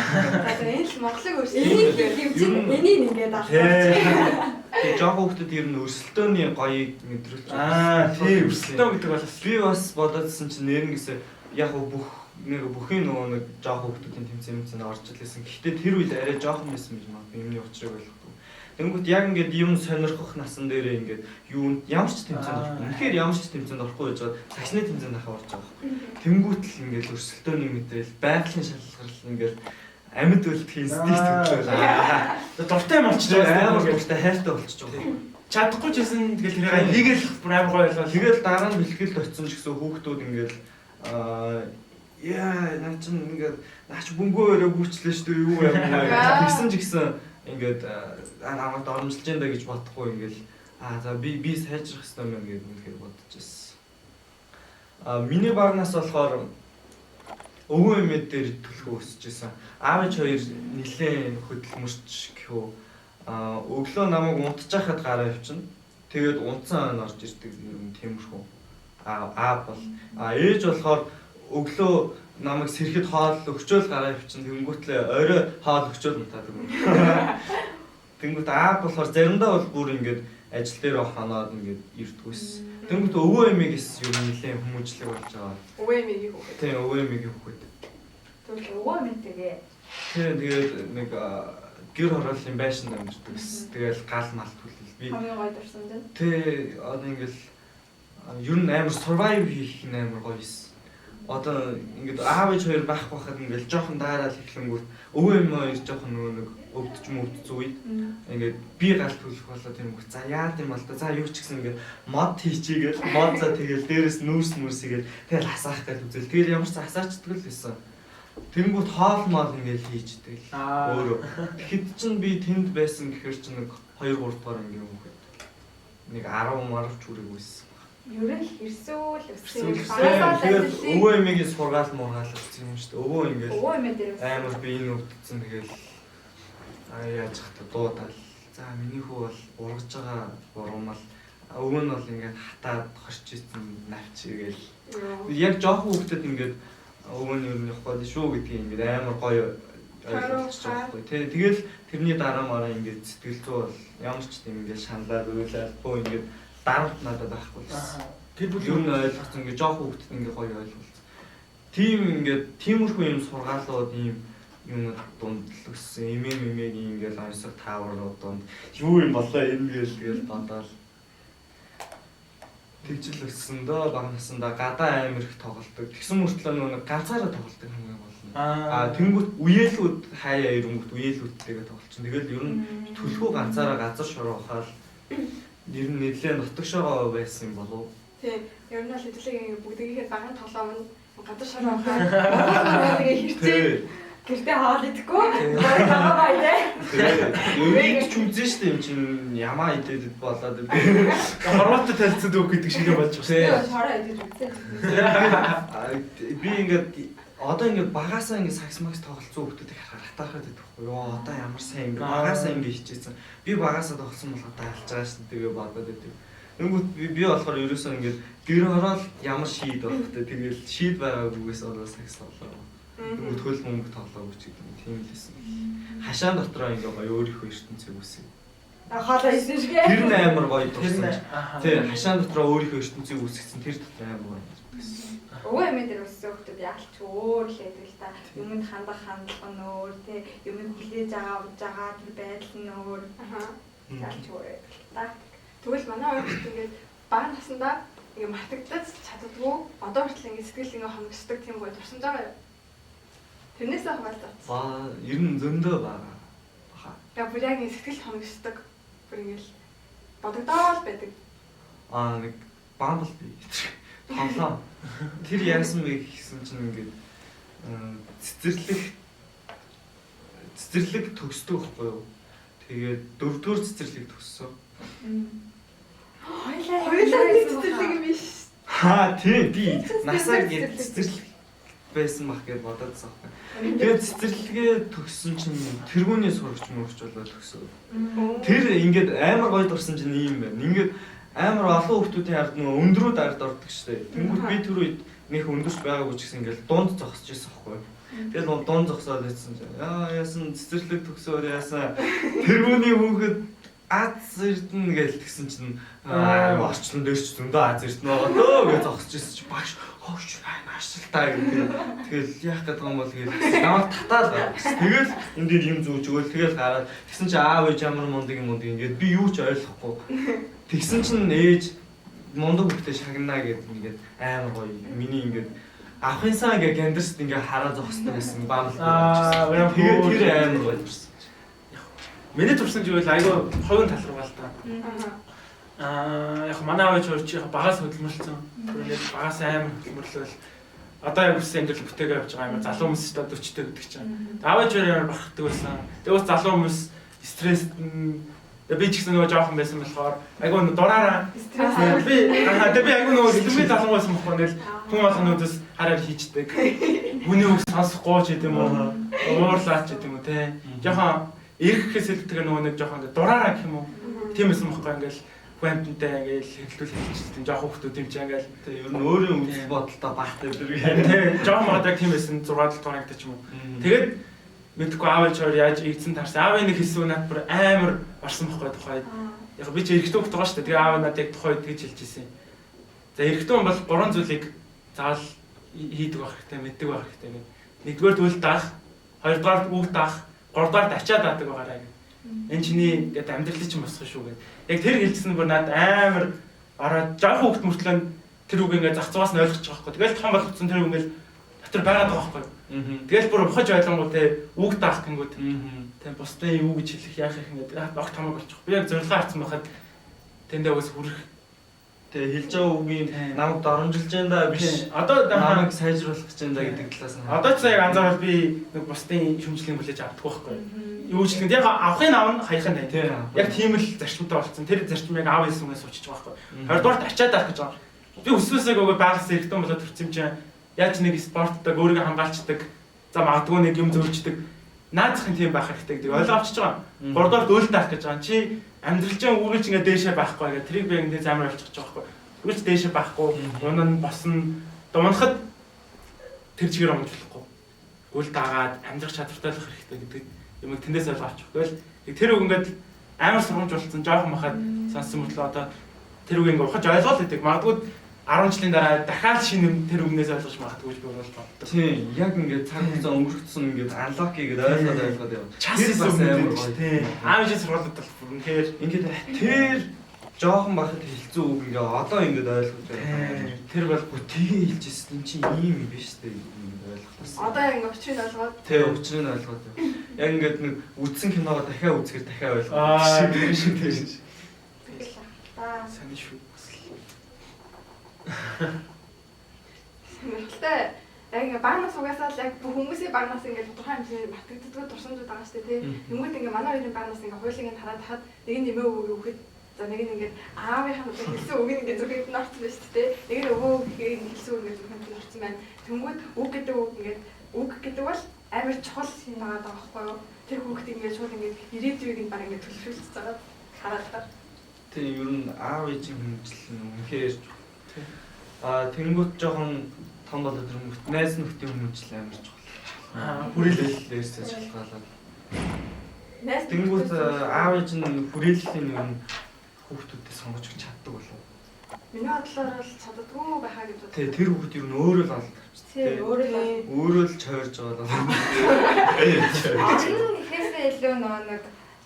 За энэ л Монголыг өөрчилсөн. Энийг юм чинь энийг ингээд авах. Тэгээ жоохон хүүхдүүд ер нь өрсөлдөөний гоёыг мэдрүүлж байна. Тийм өрсөлдөөн гэдэг бол би бас бодоодсэн чинь нэрнгэсээ яг бүх нэг бүхийн нөгөө нэг жоохон хүүхдүүдийн тэмцээн орж илсэн. Гэхдээ тэр үед арай жоохон байсан гэж магадгүй юмны учрыг ойлгохгүй. Тэнгүүт яг ингээд юм сонирхох насан дээрээ ингээд юу ямар ч тэмцээнд орохгүй. Үнэхээр ямар ч тэмцээнд орохгүй байж байгаа. Сагсны тэмцээнд ахаа орж байгаа байхгүй. Тэнгүүт л ингээд өрсөлдөөний мэдрэл, байгалийн шалгарл ингээд амьд үлдэх инстинкт хөдлөө. Дуртай юм болчихж байгаа. Амар дуртай хайртай болчихж байгаа. Чадахгүй ч гэсэн тэгэл тэрийг хийгээл бүр амар гоё болоо. Тэгэл дараа нь бэлтгэлд очисон ч гэсэн хүүхдүүд ингээд яа наа чин ингээд наа чи бөнгөө өрөө гүйчлээ шүү дээ юу юм бэ тэгсэн ч гэсэн ингээд намайг доромжилж энэ гэж бодохгүй ингээд за би сайжрах хэрэгтэй юм гээд үнэхээр бодож ирсэн. Миний багнаас болохоор өвөө эмээ дээр төлхөө өсөж исэн. Аав ээж хоёр нэлээд хөдөлмөрч гэхүү. Өглөө намайг унтчихад гараа явчихна. Тэгээд унтсан ойн орж ирдэг юм тиймэрхүү. Аа бол ээж болохоор өглөө намайг сэрхэд хоол өгчөөл гараа явчихна. Тэнгүүтлээ орой хоол өгчөөл унтаад өгнө. Тэнгүүт аа болохоор заримдаа бол бүр ингээд ажил дээр хоноод ингээд ирдгүүс. Тэнгүүт өвөө эмээгээс юу нэлээд хүмүүжлэг болж байгаа. Өвөө эмээгийн хүүхэд. Тийм өвөө эмээгийн хүүхэд. Тэгвэл өвөө эмээтэйгээ. Тийм тэгээд нэг гэр хорооллын байшинд амьдардаг гэсэн. Тэгэл гал мал түлэл би. Хамгийн гоё дурсан чинь. Тий одоо ингээд ер нь амар survive хийх нь амар гоё юмсан. Одоо ингээд аав ээж хоёр байхгүй хахад ингээд жоохон даарал эхлэнгүүт өвөө эмээ хоёр жоохон нөгөө нэг өвдөж мөвдөж үед ингээд би гал түлэх болоо тийм үү. За яад юм бол та за юу ч гэсэн ингээд мод хийчихгээл мод за тэгэл дээрэс нүүрс мүрс хийгээл тэгэл хасаах гэж үзэл. Тэгэл ямар ч хасаачдаг л байсан. Тэнгүүт хоол мол ингээд хийждэг л өөрөө. Тэгэхэд чинь би тэнд байсан гэхэр чинь нэг 2 3 дугаар ангийн хүүхэд. Нэг 10 марвч хүрэг байсан. Ер нь хэрсүүл өссөн. Тэгээд өвөө эмээгийн сургаал мургаал гэсэн юм шүү дээ. Өвөө ингээд өвөө эмээ дээр амар би энэ өвдсөн тэгэл яаж хата дуудаал. За миний хүү бол ургаж байгаа бурумал өвөө нь бол ингээд хатаад хорч ицэн навч игээл. Яг жоохон хүүхдэд ингээд Өвөө нь ер нь явах гээд шүү гэдгийг ингээд амар гоё ойлгочих жоохгүй. Тэ тэгэл тэрний дараа мараа ингээд сэтгэл зүй бол ямар ч тийм ингээд шаналаад уйлаад бөө ингээд дарамт надад байхгүй л. Тэр бүр ер нь ойлгоцсон ингээд жоох хүүхдэд ингээд гоё ойлголцсон. Тийм ингээд тиймэрхүү юм сургаалууд ийм юмнууд дунд л өссөн. Эмээ мэмээгийн ингээд онцлог тааврууд дунд юу юм болоо энэ гээл тэгэл бодоол. Тэгжил өссөн дөө бага насандаа гадаа амар их тоглолдог. Тэгсэн мөртлөө нөгөө ганцаараа тоглолдог хамгийн гол нь. Аа тэнгүүт үеэлүүд хаяа ирэнгүүт үеэлүүдтэйгээ тоглолцсон. Тэгэл ер нь төлхөө ганцаараа газар шуруухаал ер нь нэлээд нутагшоогоо байсан юм болов. Тийм. Ер нь бол хэдүүлээ ингээ бүгдийнхээ багын тоглоом нь газар шуруухаал тэгээ хэрцээ Гэртээ хоол идэхгүй. Таваа баяа. Тэгээд ч үзэн штэ юм чинь ямаа идээд болоод. Хорвооттой танилцсан үг гэдэг шиг болж байгаа. Тийм шороо идэж үзсэн. Би ингээд одоо ингээд багасаа ингээд сакс макс тоглолцсон хүмүүсийг харахаар хатаархаад байдаг байхгүй юу? Одоо ямар сайн ингээд багасаа ингээд хичээсэн. Би багасаа тоглосон бол одоо алж байгаа шин тэгээ бодоод байдаг. Тэнгүүт би болохоор ерөөсөө ингээд гэр ороод ямар шийд байх вэ? Тэгэл шийд байгаагүйгээс одоо сакс тоглоо. Тэнгүүт хөл мөнгө тоглоогүй ч гэдэг юм тийм л байсан. Хашаан дотроо ингээд гоё өөрийнхөө ертөнцийг үүсгэх. Хоолоо исэн шиг. Тэр нь амар гоё дурсан. Тий, хашаан дотроо өөрийнхөө ертөнцийг үүсгэсэн тэр дотор амар гоё гэсэн. Өвөө эмээ дээр өссөн хүмүүс яалч өөр л байдаг л та. Юмд хандах хандлага нь өөр тий, юмыг хүлээж авч байгаа тэр байдал нь өөр. Яалч өөр байдаг л та. Тэгвэл манай хоёр хүн ингээд бага насндаа ингээд мартагдаж чаддаггүй одоо хүртэл ингээд сэтгэл ингээд хоногсдог тийм гоё дурсамж байгаа юу? Тэрнээсээ хуваалцаач. Ба ер нь зөндөө байгаа. Баха. Яг бүр яг ингээд сэтгэл хоногсдог. Бүр ингээд бодогдоол байдаг. Аа нэг Bumblebee тоглоом. Тэр яасан бэ гэсэн чинь ингээд цэцэрлэг төгсдөг байхгүй юу? Тэгээд дөрөвдүгээр цэцэрлэг төгссөн. Хоёулаа нэг цэцэрлэг юм биш. Хаа тий би насаа гээд цэцэрлэг байсан бах гэж бодоодсан байхгүй. Тэгээд цэцэрлэгээ төгссөн чинь тэргүүний сурагч мөрөгч болоод төгсөө. Тэр ингээд амар гоё дурсан чинь ийм байна. Ингээд амар олон хүмүүсийн ард нөгөө өндрүүд ард ордог штэ. Тэнгүүт би тэр үед нэх өндөрч байгаагүй ч гэсэн ингээд дунд зогсож байсан байхгүй. Тэгэл дунд зогсоод байсан чинь яа яасан цэцэрлэг төгсөөр яасан тэргүүний хүүхэд аз эрдэнэ гэж тэгсэн чинь орчлон дээр ч зөндөө аз эрдэнэ байгаа дөө гэж зогсож байсан чинь багш хөөч маш л та гэдэг. Тэгэл яах гэдэг юм бол тэгэл намайг татаад гаргасан. Тэгэл энэ дээр юм зүүж өгөөл тэгэл гараад тэгсэн чинь аав ээж ямар мундаг юм мундаг ингээд би юу ч ойлгохгүй. Тэгсэн чинь ээж мундаг хүүхдээ шагнаа гэдэг ингээд амар гоё. Миний ингээд авахынсаа ингээд гандэрст ингээд хараа зогсдог байсан баамл. Тэгээд тэр амар гоё дурсан. Миний турсан зүйл айгүй хувийн тал руу гал та. Яг манай аав ээж хоёр чи багаас хөдөлмөрлөсөн. Тэгээд багаас амар хөдөлмөрлөөл. Одоо яг үссэн амьдрал бүтээгээ явж байгаа юм. Залуу хүмүүс ч 40-тэй гэдэг чинь. Аав ээж хоёр амар бахархдаг байсан. Тэгээд бас залуу хүмүүс стресс би ч гэсэн нөгөө жоохон байсан болохоор айгүй дураараа стресс би тэгээд би айгүй нөгөө дэлгэмийн залуу байсан байхгүй ингээл хүн болгонуудаас хараар хийждэг. Хүний үг сонсохгүй ч гэдэм үү. Уурлаач гэдэм үү те. Жохон эрх гэхээс илүүтэйгээр нөгөө нэг жоохон ингээ дураараа гэх юм уу. Тийм байсан байхгүй ингээл хүн амтантай ингээл хэрэлдүүл хэлчихсэн жоохон хүмүүс юм чи ингээл тэг ер нь өөрийн үзэл бодолтой багтай тэр тий жоохон магадгүй яг тийм байсан 6 7 дугаар ангид ч юм уу. Тэгээд мэдхгүй аав ээж хоёр яаж игдсэн таарсан. Аавын нэг хэлсэн надад бүр амар орсон байхгүй тухайд. Яг би чи эрэгтэй хөлт байгаа шүү дээ. Тэгээ аав надад яг тухайд тэгж хэлж ирсэн. За эрэгтэй хүн бол гурван зүйлийг заавал хийдэг байх хэрэгтэй, мэддэг байх хэрэгтэй гэх. Нэгдүгээр төлд даах, хоёрдугаар үг даах, гуравдугаар ачаа даадаг байгаарай гэх. Энэ чиний ингээд амьдралын чинь босгох шүү гэх. Яг тэр хэлсэн бүр надад амар ороод жоохон хөвгт мөртлөө тэр үг ингээд зах зугаас нь ойлгож байгаа байхгүй. Тэгэл том болгоцсон тэр үг ингээд дотор байгаад байгаа байхгүй. Тэгэл бүр ухаж ойлгонгоо те үг даах гингүүд. Тэ бусдын юу гэж хэлэх яах юм ингээд огт хамаагүй болчих. Би яг зорилгоо харсан байхад тэндээ уус хүрэх Тэ хэлж байгаа үгийн намайг доромжилж байна да биш. Одоо намайг сайжруулах гэж байна да гэдэг талаас нь. Одоо ч яг анзаарвал би нэг бусдын шүмжлэгийг хүлээж авдаг байхгүй. Юу ч хэлэхэд яг авахын авна хаях нь хай. Яг тийм л зарчимтай болсон. Тэр зарчим яг аав хэлсэн үгээс уучиж байгаа байхгүй. Хоёрдугаарт ачаад авах гэж байгаа. Би өсвөөсөө өгөө байгаль эргэтэн болоод төрсөн юм чинь яаж нэг спорттой өөрийгөө хамгаалцдаг. За магадгүй нэг юм зөөлчдөг. Наад захын тийм байх хэрэгтэй гэдэг ойлгоовчж байгаа. Гуравдугаарт өөл таах гэж байгаа. Чи амьдрал чинь үргэлж ингээ дээшээ байхгүй гэх тэрийг би ингээ амар ойлгож байгаа байхгүй. Үргэлж дээшээ байхгүй. Унан босно. Унахад тэр чигээр онгож болохгүй. Гүл дагаад амьдрах чадвартай болох хэрэгтэй гэдэг юмыг тэндээс ойлгож авчих. Тэгэл тэр үг ингээд амар сургамж болсон жоохон бахад сонссон мөртлөө одоо тэр үг ингээд ухаж ойлгоол гэдэг. Магадгүй 10 жилийн дараа дахиад шинэ юм тэр үгнээс ойлгож магадгүй би бол боддог. Тийм, яг ингээд цаг хугацаа өнгөрчихсөн ингээд unlock хийгээд ойлгоод яваа. Час Тэр бас амар гоё. Тийм. Аав ээжийн сургуулиуд бол үнэхээр Ингээд тэр жоохон бахад хэлцүү үг ингээ одоо ингээд ойлгож байна. Тэр бол Гү тгээ хэлжсэн чинь ийм юм биш үү ингээд ойлголоо. Одоо яг ингээ учрыг ойлгоод Тэ учрыг нь ойлгоод. Яг ингээд нэг үдсэн киногоо дахиад үзэхээр дахиад ойлгоо. Аа, Тэр шиг тэр шиг. Тэгэл та сонин шүү. сонирхолтой. Яг ингээ багнаас угаасаа л яг бүх хүмүүсийн багнаас ингээ тодорхой хэмжээний матагддаг дурсамжууд байгаа шүү дээ тий. Тэнгүүд ингээ манай хоёрын багнаас ингээ хуулийг нь хараад хахад нэг нь нэмээ өвөг өгөхөд за нэг нь ингээ аавынхаа одоо хэлсэн үг нь ингээ зүрхэнд нь орсон байна шүү дээ. Нэг нь өвөө гэхээр хэлсэн үг ингээ зүрхэнд нь орсон байна. Тэнгүүд үг гэдэг үг ингээ үг гэдэг бол амар чухал юм байгаа даа байхгүй юу? Тэр хүүхд ингээ шууд ингээ ирээдүйг нь баг ингээ төлөвшүүлж байгаа хараад таа. Тийм ер нь аав ээжийн хүмүүжил нь үнэхээр чухал. Аа тэнгуут жоохон том болоод ирэнгүүт найз нөхдийн хүмүүжил амар чухал. Аа, Хүрээлэлээс шалтгаалаад. Найз Тэнгуут аав ээж нь хүрээллийн ер нь хүүхдүүдээ сонгож өгч чаддаг болов. Миний бодлоор бол чаддаггүй байхаа гэж бодлоо. Тэ тэр хүүхд ер нь өөрөө л алд авчихсан. тий өөрөө л Өөрөө л чойрж байгаа л. Олон гэхээсээ илүү нөгөө нэг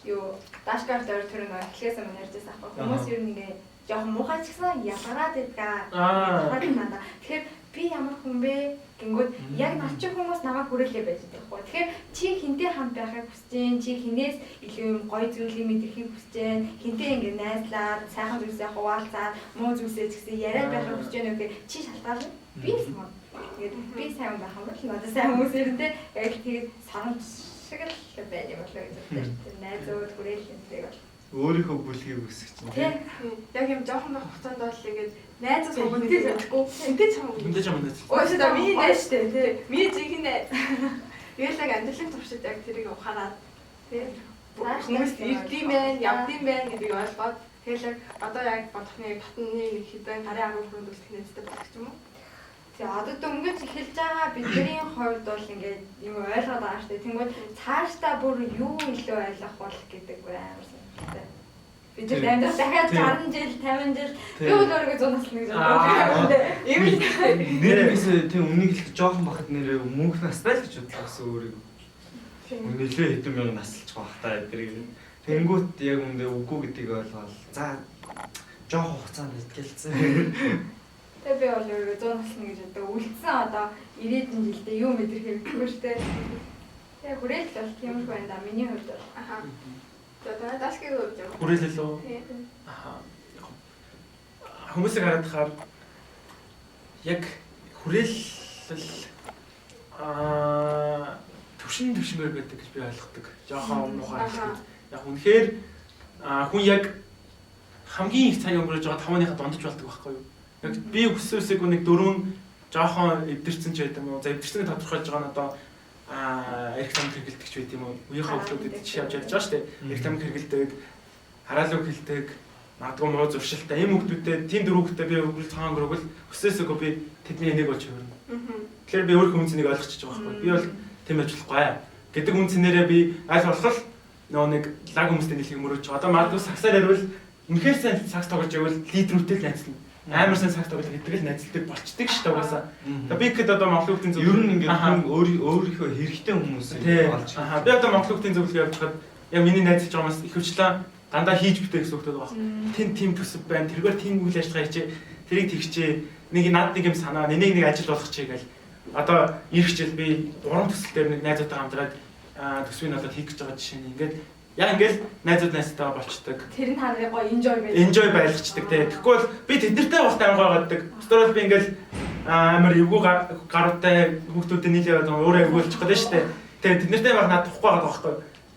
юу дашкарт ойр тэр нөгөө эхлээс өмнө ярьжсэн аахгүй хүмүүс ер нь ингээ жоохон муухай ч гэсэн ялгараад байдгаа. Ялгараад надаа. Тэгэхээр би ямар хүн бэ гингүүд яг над чи хүмүүс намайг хүрээлээ байж байгаа байхгүй. Тэгэхээр чи хинтээ хамт байхыг хүсэж гин, чи хинээс илүү юм гоё зүйлийг мэдрэхийг хүсэж гин, хинтээ ингээ найзлаад, сайхан зүйлсээ хуваалцаад, муу зүйлсээ ч гэсэн яриад байхыг хүсэж гин үгүй чи шалтгаална. Би л мөн. Тэгээд би сайн байх юм бол надад сайн хүмүүс ирэн тэ. Яг л тэгээд сарамж шиг л байд юм болоо гэж бодсон шүү дээ. Найзууд хүрээлэн зэрэг бол. Өөрийнхөө бүлгийг өсгөх чинь. Тий. Яг юм жоохон байх хугацаанд бол ингээд найзаас сонгоно гэдэг мэдэхгүй. Хинтээ ч хамаагүй. Хинтээ ч хамаагүй. Уушаа миний найз шүү дээ тий. Миний жинхэнэ найз. Тэгэл яг амьдралын туршид яг тэрийг ухаарад тий. Хүмүүс ирдэм байх, явдсан байх гэдгийг ойлгоод тэгэл яг одоо яг бодохны татны нэг хідэн гарын агуу хүрээнд үлдэх найзтай болох ч юм уу. Тэгээ одоо дөнгөж эхэлж байгаа бидний хувьд бол ингээд юм ойлгоод байгаа шүү дээ. Тэнгүүд цаашдаа бүр юу илүү ойлгох бол гэдэг бүр амар сонирхолтой. Бид нар амьдрал дахиад 60 жил, 50 жил би бол өөрийгөө 100 насны гэж боддог. Ийм л Нэрээс тийм өмнө хэлэх жоохон бахад нэрээ мөнх настай л гэж бодлоо гэсэн өөрийгөө. Нэлээ хэдэн мянган насалж байгаа хта эдрийг. Тэнгүүт яг үндэ үгүй гэдгийг ойлгоол. За жоохон хугацаанд итгэлцэн. Тэгээ би бол өөрийгөө 100 насны гэж боддог. Үлдсэн одоо 90 жилдээ юу мэдрэх хэрэггүй шүү дээ. Тэгээ хүрээлэл бол тиймэрхүү байна да миний хувьд бол. Аха. За та дашкийг хувьд юм. Хүрээлэл үү? Аха. Хүмүүсийг хараад хахаар яг хүрээлэл төвшин төвшингээр байдаг гэж би ойлгодог. Жохон муухай хэлэхэд. Яг үнэхээр хүн яг хамгийн их цаг өнгөрөөж байгаа тавныхаа дундаж болдог байхгүй юу? Яг би хүссэн үсээгүй нэг дөрвөн жоохон эвдэрсэн ч байд юм уу. За эвдэрснийг тодорхойлж байгаа нь одоо эрх тамхи хэрэглэдэг ч байд юм уу. Үеийнхээ хүмүүсүүд жишээ авч ярьж байгаа шүү дээ. Эрх тамхи хэрэглэдэг, хараал үг хэлдэг, магадгүй муу зуршилтай ийм хүмүүстэй тийм дөрөв хүмүүстэй би өнгөрөл цагаан өнгөрөөгөл хүсээсээгүй би тэдний нэг болж хувирна. Тэгэхээр би өөрийнхөө үнцнийг ойлгочихж байгаа байхгүй. Би бол тийм байж болохгүй гэдэг үнцнээрээ би аль болох нөгөө нэг лаг хүмүүстэй нийлхийг мөрөөж байгаа. Одоо магадгүй саксаар ярил үнэхээр сайн сакс тоглож байвал лидерүүтэй л найзлна. Амар сайн сакс тоглох гэдэг л найзлдаг болчдөг шүү дээ угаасаа. Тэгээ би гэхэд одоо Монгол хүүхдийн зөвлөгөө ер нь ингээд хүн өөрийнхөө хэрэгтэй хүмүүсийг олж. Аа би одоо Монгол хүүхдийн зөвлөгөө явж хахад яг миний найзлж байгаа хүмүүс ихэвчлэн дандаа хийж бүтээ гэсэн хүүхдүүд байгаа. Тэн тим төсөв байна. Тэргээр тийм үйл ажиллагаа хийчээ. Тэрийг тэгчээ. Нэг над нэг юм санаа, нэг нэг ажил болгочихъя гэл. Одоо ирэх жил би 3 төсөл дээр нэг найзуудтайгаа хамтраад төсвийг нь болоод хийх гэж байгаа жишээ нь ингээд яг ингээл найзууд найзтайгаа болчдөг. Тэр нь та нарыг гоё enjoy байж. Enjoy байлгачдаг тий. Тэгэхгүй бол би тэднэртэй багт амар гоё гаддаг. Бусдаар бол би ингээл амар эвгүй гаруутай хүүхдүүдэд нийлээ яваад өөрөө эвгүй болчих гээд шүү дээ. Тэгээ тэднэртэй баг надад тухгүй байгаа байхгүй.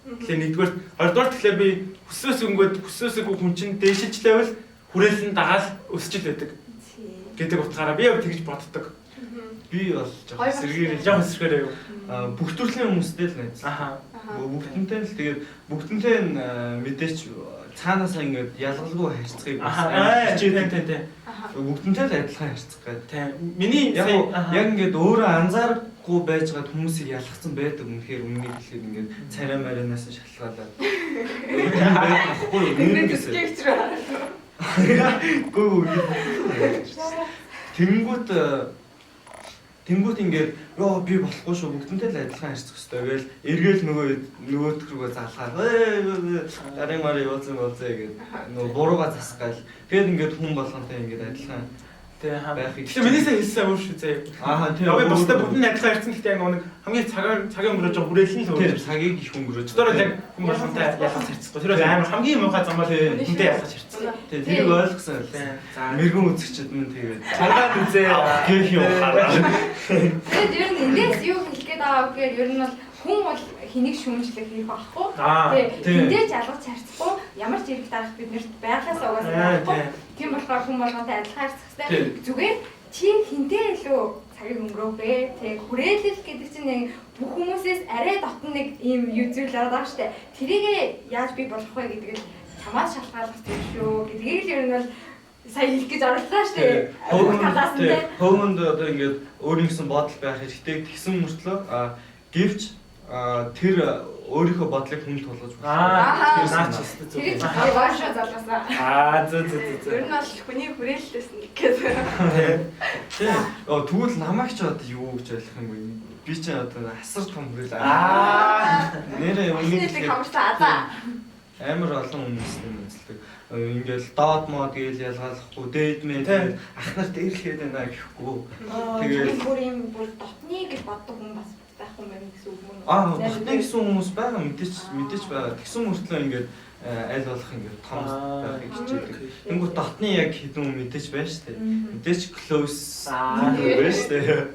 Тэгэхээр нэгдүгээр, хоёрдугаар тэгэхээр би хүссөөс өнгөд хүссөөсөө хүн чинь дээшилжлээвэл хүрээлэн дагаал өсчил байдаг гэдэг утгаараа би яг тэгж боддог. Би бол жоох сэргээр жоох сэргээр юу. Бүх төрлийн хүмүүстэй л найзлаа. Бүгдэнтэй л тэгээд бүгдэнтэй нь мэдээч цаанаасаа ингээд ялгалгүй харьцахыг хичээдэг тий. Бүгдэнтэй л адилхан харьцах гэдэг. Тий. Миний яг ингээд өөрөө анзаарахгүй байж байгаад хүмүүсийг ялгацсан байдаг үнэхээр үнэнийг хэлэхэд ингээд царай марианаас шалтгаалаад. Байхгүй юу? Гүү. Тэнгүүт ингээд ёо би болохгүй шүү бүгдэнтэй л адилхан харьцах хэрэгтэй гээл эргээл нөгөөдх рүүгээ залгаад гарын мары явуулсан болзээ гээд нөгөө бурууга засах гээл тэгээд ингээд хүн болгонтой ингээд адилхан тий байхыг. Тэгэхээр минийсээ хэлсэн өөр шүү зээ. Аа тий. Би бусдад бүгд нь адилхан харьцсан гэхдээ яг нэг хамгийн цагийн өнгөрөөж байгаа хүрээлэн л өөр. Тийм цагийг их өнгөрөөж. Тэр бол яг хүн болгонтой ялгаж харьцахгүй. Тэр бол амар хамгийн муухай зам бол хүнтэй ялгаж харьцсан. Тий тэрийг ойлгосон л. За мэрэгэн үзэгчд минь тэгээд чаргаад үзээ гэх юм хараа. Тэгээд ер нь эндээс юу хэлэх гээд байгаа вэ гэхээр ер нь бол хүн бол хэнийг шүүмжлэх хийх байхгүй. Тэгээд хэндээ ч ялгаж харьцахгүй ямар ч эрх дарах биднэрт байглаасаа угаасаа байхгүй. Тийм болохоор хүн болгонтой адилхан харьцах хэрэгтэй. Зүгээр чи хинтээ илүү цагийг өнгөрөөх вэ? Тэг хүрээлэл гэдэг чинь яг бүх хүмүүсээс арай дотн нэг ийм юу зүйл байгаа шүү дээ. Тэрийг яаж бий болгох вэ гэдэг нь чамаас шалтгааллах зүйл шүү гэдгийг л ер нь бол сая хэлэх гэж орлоо шүү дээ. Талаас нь хөөмөнд одоо ингээд өөрийн гэсэн бодол байх хэрэгтэй тэгсэн мөртлөө гэвч тэр өөрийнхөө бодлыг хүн тулгаж болох. Аа наач өстө зүг. Тэр гоошоо залгасан. Аа зөө зөө зөө. Ер нь бол хүний хүрээллээс нь гэдэг. Тий. Тэгвэл намайг ч одоо юу гэж ойлгох юм бэ? Би ч одоо асар том хүрээл. Аа нэрээ өмнө нэг хамарсан азаа. Амар олон хүмүүстэй нэзэлдэг. Ингээл доод мод гээл ялгаалахгүй, дээд мэд ах нарт ирлэхэд байна гэхгүй. Тэгээд бүр юм бүр дотны гэж боддог хүн бас байхгүй юм байна гэсэн үг мөн. Аа дотны гэсэн хүмүүс байгаа мэдээч байгаа. Тэгсэн мөртлөө ингээд аль болох ингээд том байхыг хичээдэг. Тэнгүүт дотны яг хэдэн хүн мэдээч байна шүү дээ. Мэдээч close байна шүү дээ.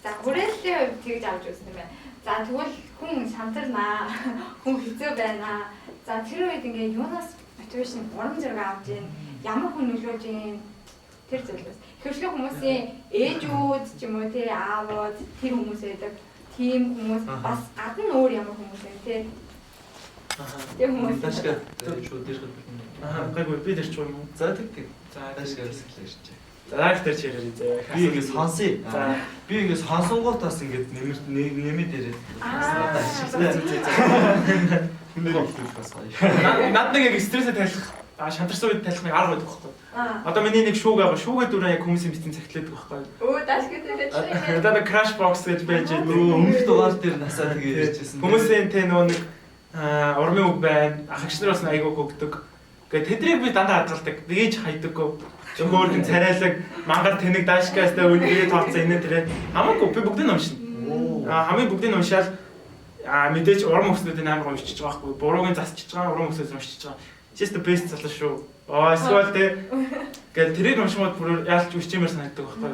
За хүрээллийн хувьд тэгж авч үзсэн юм байна. За тэгвэл хүн шантарнаа, хүн хэцүү байна. За тэр үед ингээд юунаас motivation урам зориг авч ийн, ямар хүн нөлөөлж ийн тэр зүйлээс. Ихэвчлэн хүмүүсийн ээжүүд ч юм уу тий аавууд тэр хүмүүс байдаг. Тийм хүмүүс бас гадна өөр ямар хүмүүс вэ тий. Тэр хүмүүс дашгаа шууд дэрхэд бэлэн. Аа гайгүй би дэрч юм уу? За тэг тэг. За дашгаа хэлж. За дараах дээр чирээрэй зэ. Би ингэ сонсъё. За би ингэ сонсонгууд бас ингэ нэмээд ирээд. Аа зэ зэ. Хүнээр хэлэх бас гоё. Над нэг яг стрессээ тайлах, шантарсан үед тайлах нэг арга байдаг байхгүй. Одоо миний нэг шүүг байгаа. Шүүгээ дөрөв яг хүмүүсийн битэн цагтлаадаг байхгүй. Өө дашгүй дээр чи. Одоо нэг crash box гэж байж байдаг. Өмнөх дугаар дээр насаа тэгээ ярьжсэн. Хүмүүсийн тэ нөө нэг урмын үг байна. Ах эгч нар бас айгууг өгдөг. Гэхдээ тэдрийг би дандаа хадгалдаг. Бийж хайдаггүй. Хөөхөн царайлаг, мангар тэнэг дашкастай үнэгээ тооцсон энэ тэрэ. Хамаагүй би бүгдийг уншина. Хамгийн бүгдийг уншаал мэдээж урам өгснүүдийн амар уншиж байгаа байхгүй. Буруугийн засчиж байгаа, урам өгсөөс уншиж байгаа. Just the best залуу шүү. Эсвэл тэ гэл тэрийг уншмууд бүр яалч үчимээр санагддаг байхгүй.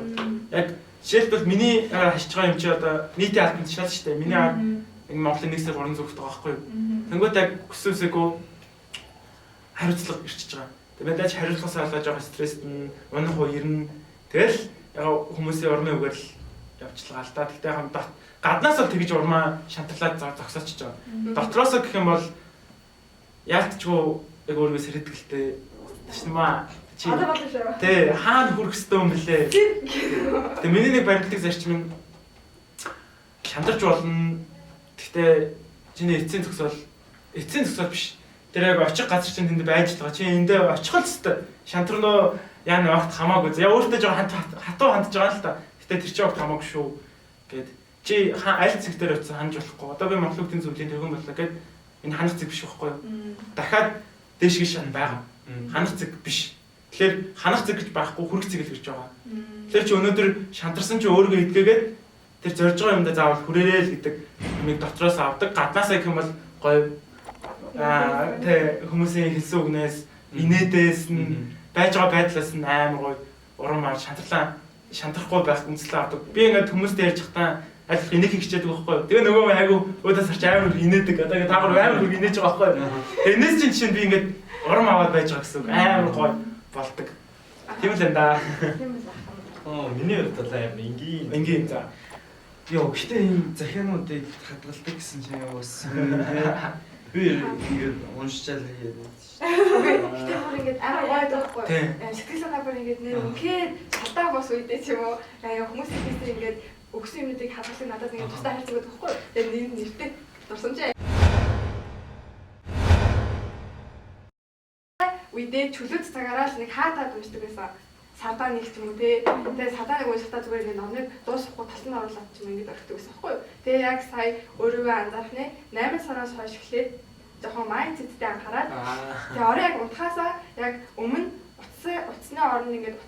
Яг жишээлбэл миний хашиж байгаа юм чи одоо нийтийн албан тушаал шүү дээ. Миний ард Монголын 1 сар 300 хүүхэд байгаа байхгүй. Тэнгүүд яг хүсвэсээгүү хариуцлага ирчихэж байгаа. Тэгээд яаж хариуцлагасаа болоод жоох стресст нь унах уу ирнэ. Тэгэл яг хүмүүсийн урмын үгээр л явчихлаа л да. Тэгтээ хам гаднаас бол тэгж урмаа шантарлаад зогсоочж байгаа. Дотроосоо гэх юм бол яалтчгүй яг өөрийгөө сэрэдгэлтэй ташнамаа чи тий хаана хүрэх ёстой юм бэлээ. Тэгээ миний нэг баримтлагдаг зарчим нь шантарч болно. Тэгтээ чиний эцсийн зөксөөл биш. Тэр яг очих газар чинь тэнд байж л байгаа. Чи эндээ очих л ёстой. Шантарноо яа нэг огт хамаагүй. Я өөртөө жоо хатуу хандж байгаа л та. Гэтэ тэр чинь огт хамаагүй шүү гэд. Чи аль цэг дээр очисон ханж болохгүй. Одоо би Монгол хүүхдийн зөвлөлийн тэргүүн боллоо гэд энэ ханах цэг биш байхгүй юу? Дахиад дээшгээ шан байгаа. Ханах цэг биш. Тэгэхээр ханах цэг гэж байхгүй хүрэх цэг л гэж байгаа. Тэгэхээр чи өнөөдөр шантарсан чи өөрийгөө эдгээгээд тэр зорж байгаа юмдаа заавал хүрээрээ л гэдэг юмыг дотроос авдаг. Гаднаасаа гэх юм бол гоё тэ хүмүүсийн хэлсэн үгнээс инээдээс нь байж байгаа байдлаас нь амар гоё урам авч шантрахгүй байх үндэслэл авдаг. Би ингээд хүмүүстэй ярьж байхдаа аль инех хичээдэг байхгүй. Тэгээ нөгөө айгу өөдөөс харч амар инээдэг. Одоо ингээд та гур амар хөр инээж байгаа байхгүй. Тэгээ энэс чинь жишээ нь би ингээд урам аваад байж байгаа гэсэн үг. Амар гоё болдог. Тийм л энэ да. Тийм л ах. Миний хувьд бол амар энгийн. Энгийн за. Йоо, гэтээ ийм захиануудыг хадгалдаг гэсэн чинь юу бас би ингээд уншчаал хийгээд байсан шүү дээ. Гэтээ бүр ингээд амар гоё байхгүй. Сэтгэл санаа бүр ингээд нэр үнэхээр шалдаа бос үедээ ч юм уу хүмүүсийн хийсэн ингээд өгсөн юмнуудыг хадгалах надад ингээд тусдаа харьцаг байдаг байхгүй. Тэгээд нэр нэртэй дурсамжаа үедээ чөлөөт цагаараа л нэг хаатаад уншдаг байсан. Сардаа нэг ч юм уу те. Тэгээ сардаа нэг уншихтаа зүгээр ингээд номыг дуусгахгүй талд нь оруулаад ч юм ингээд орхидог байсан байхгүй юу. Тэгээ яг сая өөрийгөө анзаарах нэ 8 сараас хойш эхлээд жоохон майндсеттэй анхаарал. Тэгээ орой яг унтахаасаа яг өмнө утасны оронд ингээд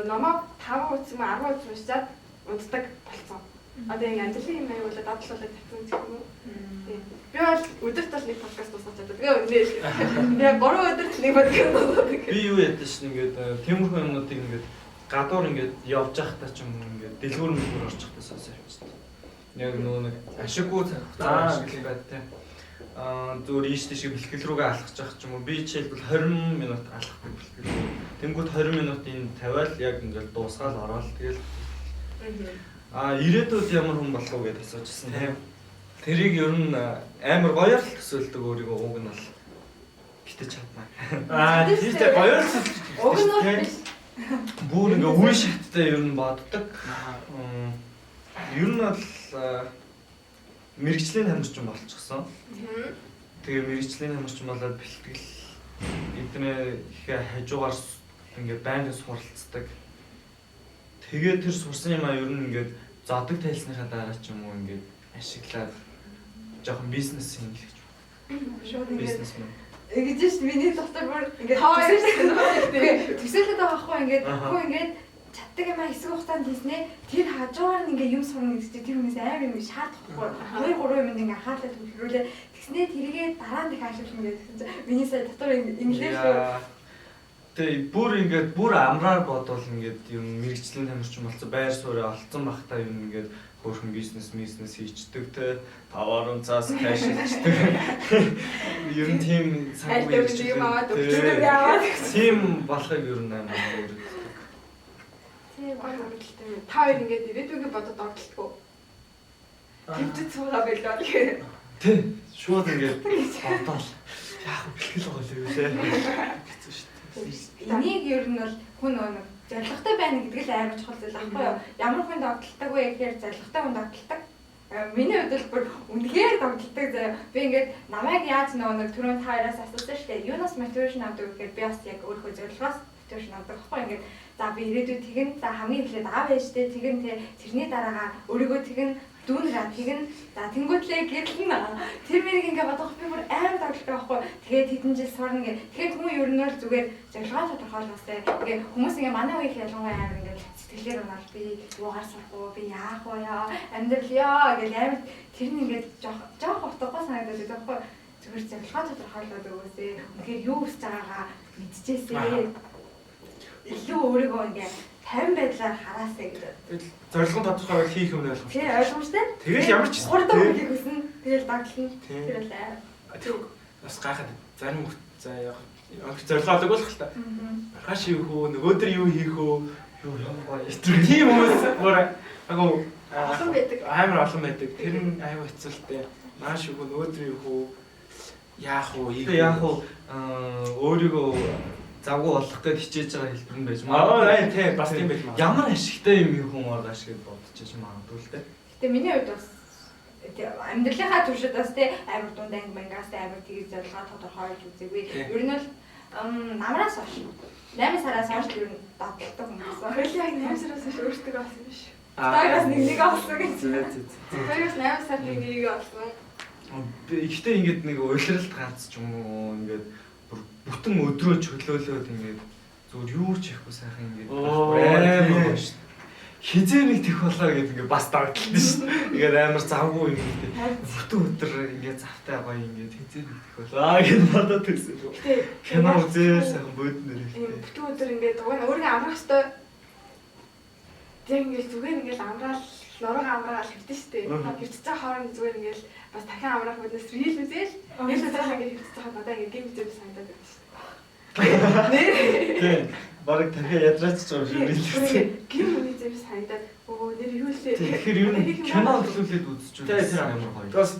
номоо 5 утас юм 10 утас уншичаад унтдаг болсон. Одоо ингэ амьдралын юм аюулаа дадлуулаад тавьсан гэх юм уу. Тийм. Би бол өдөрт бол нэг подкаст дуусгаж чаддаг. Тэгээ үнэ. Тэгээ 3 өдөрт нэг подкаст дуусгадаг. Би юу ядсан шин ингээд тиймэрхүү юмнуудыг ингээд гадуур ингээд явж байхдаа ч юм уу ингээд дэлгүүр мэлгүүр орж байхдаа сонсоо явчихдаг. Яг нөгөө нэг ашиггүй цаг хугацаа ашиглах байд те. Аа зүгээр ийш тийш бэлтгэл рүүгээ алхаж явах ч юм уу. Би жишээлбэл 20 минут алхдаг бэлтгэл рүү. Тэнгүүд 20 минутын тавиал яг ингээд дуусгаал ороод тэгэл. Аа ирээдүйд ямар хүн болох вэ гэдээ асуужсэн тийм. Тэрийг ер нь амар гоёор л төсөөлдөг өөрийгөө уг нь бол гэтэж чадна. Аа тийм үү гоёор л уг нь бол биш. Бүр ингээ үе шаттай ер нь боддог. Ер нь бол мэргэжлийн тамирчин болчихсон. Тэгээ мэргэжлийн тамирчин болоод бэлтгэл эднээ ихэ хажуугаар ингээ байнгын суралцдаг. Тэгээд тэр сурсан юм а ер нь ингээд зодог тайлсныхаа дараа ч юм уу ингээд ашиглаад жоохон бизнес хийнэ гэж байна. Шууд ингээд бизнесмен. Ингэж ш миний дотор бүр ингээд төсөөлөд байгаа байхгүй ингээд хөө ингээд чаддаг юм а хэсэг хугацаанд хийснэ тэр хажуугаар нь ингээд юм сурна гэдэг чинь тэр хүмүүс амар юм шаардах байхгүй 2 3 юмд ингээд анхаарлаа төвлөрүүлээ тэгснэ тэргээ дараа нь дахин ашиглана гэсэн чинь миний сая дотор инглиш шүү. Тэгээ бүр ингээд бүр амраар бодвол ингээд юм мэргэжлийн тамирчин болсон байр сууриа олцсон багтаа юм ингээд хөөрхөн бизнес хийчдэг те таваарун цаас кэш хийчдэг. Ер нь тийм цаг үе юм аваад өгчдөг яваад тийм болохыг ер нь амар өөрөдөг. Тийм гоё мөрөлдөлтэй юм. Та хоёр ингээд ирээдүгээ бодод догтлтгоо. Төвчд суугаа байлаа гэх. Тэ шууд ингээд бодоол. Яах вэ бэлтгэл байгаа л юу лээ. Хэцүү шүү. Энийг ер нь бол хүн нэг зорилготой байна гэдэг л амар чухал зүйл аахгүй юу? Ямар хүн догтлдог вэ гэхээр зорилготой хүн догтлдог. Миний хувьд бол бүр үнэхээр догтлдог заяа. Би ингээд намайг яаж нөгөө нэг түрүүн та хоёроос асуусан шүү дээ. Юунаас motivation авдаг гэхээр би бас яг өөрөө зорилгоос motivation авдаг аахгүй ингээд за би ирээдүйд тэгэн за хамгийн эхлээд аав ээжтэй тэгэн тэ тэрний дараагаа өөрийгөө тэгэн дүүнраа тэгэн за тэнгуүтлээ гэрлэн тэр мэрийг ингээ бодох би бүр амар догтлдог байхгүй. Тэгээд хэдэн жил сурна гэ. Тэгэхээр хүн ер нь бол зүгээр зорилгоо тодорхойлоосай. Тэгээ хүмүүс ингээ манай үеих ялангуяа амар ингээ сэтгэлээр унаал би юугаар сурах уу, би яах вэ яа, амьдрал яа гэл амар тэр нь ингээ жоох утгагүй санагдаад байдаг байхгүй. Зүгээр зорилгоо тодорхойлоод өгөөсэй. Үнэхээр юу хүсэж байгаагаа мэдчихээсэй. Илүү өөрийгөө ингээ тайван байдлаар хараасай гэдэг. Тэгэл зорилго тодорхой хийх юм ойлгомжтой. Тийм ойлгомжтой. Тэгэл ямар ч хурдан хийх хүснэ. Тэгэл даглана. Тэр л аа. Тэр бас гайхаад зарим хүмүүс за яг зорилгоо олоогүй л хэл та. Маргааш юу хөө, нөгөөдөр юу хийх үү? Юу юм гоё. Тийм хүмүүс бүр агуу олон байдаг. Амар олон байдаг. Тэр нь аюу хэцүүлтэй. Нааш юу хөө, нөгөөдөр юу хөө, яах вэ? Яах вэ? Өөрийгөө завгүй болох гэж хичээж байгаа хэлбэр нь байж магадгүй. Аа тийм бас тийм байж магадгүй. Ямар ашигтай юм юм хүн маргааш гэж бодчихж магадгүй л дээ. Гэтэ миний хувьд бас амьдралынхаа туршид бас тий амар дунд анги мангаас амар тгий зорилгоо тодорхойлж үзээгүй. Ер нь бол намраас хойш 8 сараас хойш ер нь дадалдаг хүмүүс. Хоёул яг 8 сараас хойш өөртөө болсон юм биш. Хоёроос нэг нэг олсон гэж. Хоёроос 8 сард нэг нэг олсон. Гэхдээ ингээд нэг улиралд ганц ч юм уу ингээд бүтэн өдрөө чөлөөлөөд ингээд зүгээр юу ч хийхгүй сайхан ингээд амар гоё шүү дээ. Хизээ нэг тех болоо гэд ингээд бас дагдлаа шүү дээ. Ингээд амар завгүй юм гэдэг. Бүтэн өдөр ингээд завтай гоё ингээд хизээ нэг тех болоо гэд бодоод байсан. Кино үзээ сайхан бөөднөр их. Бүтэн өдөр ингээд уг нь өөрийгөө амрах ёстой. Тэг ингээд зүгээр ингээд амраал нуруугаа амраагаал хэвтэн шүү дээ. Хэвтэж байгаа хооронд зүгээр ингээд бас дахин амраах биднээс рил үзээл. Рил үзээл ингээд хэвтэж байгаа надаа ингээд гим үзээ санагдаад байдаг шүү дээ. Тийм. Бараг дахин ядраач байгаа юм шиг рил үзээ. Гим үзээ санагдаад өө Нэр юу лээ? Тэгэхээр ер нь кино төлөвлөд үзчихвэл амар гоё. Тэгээс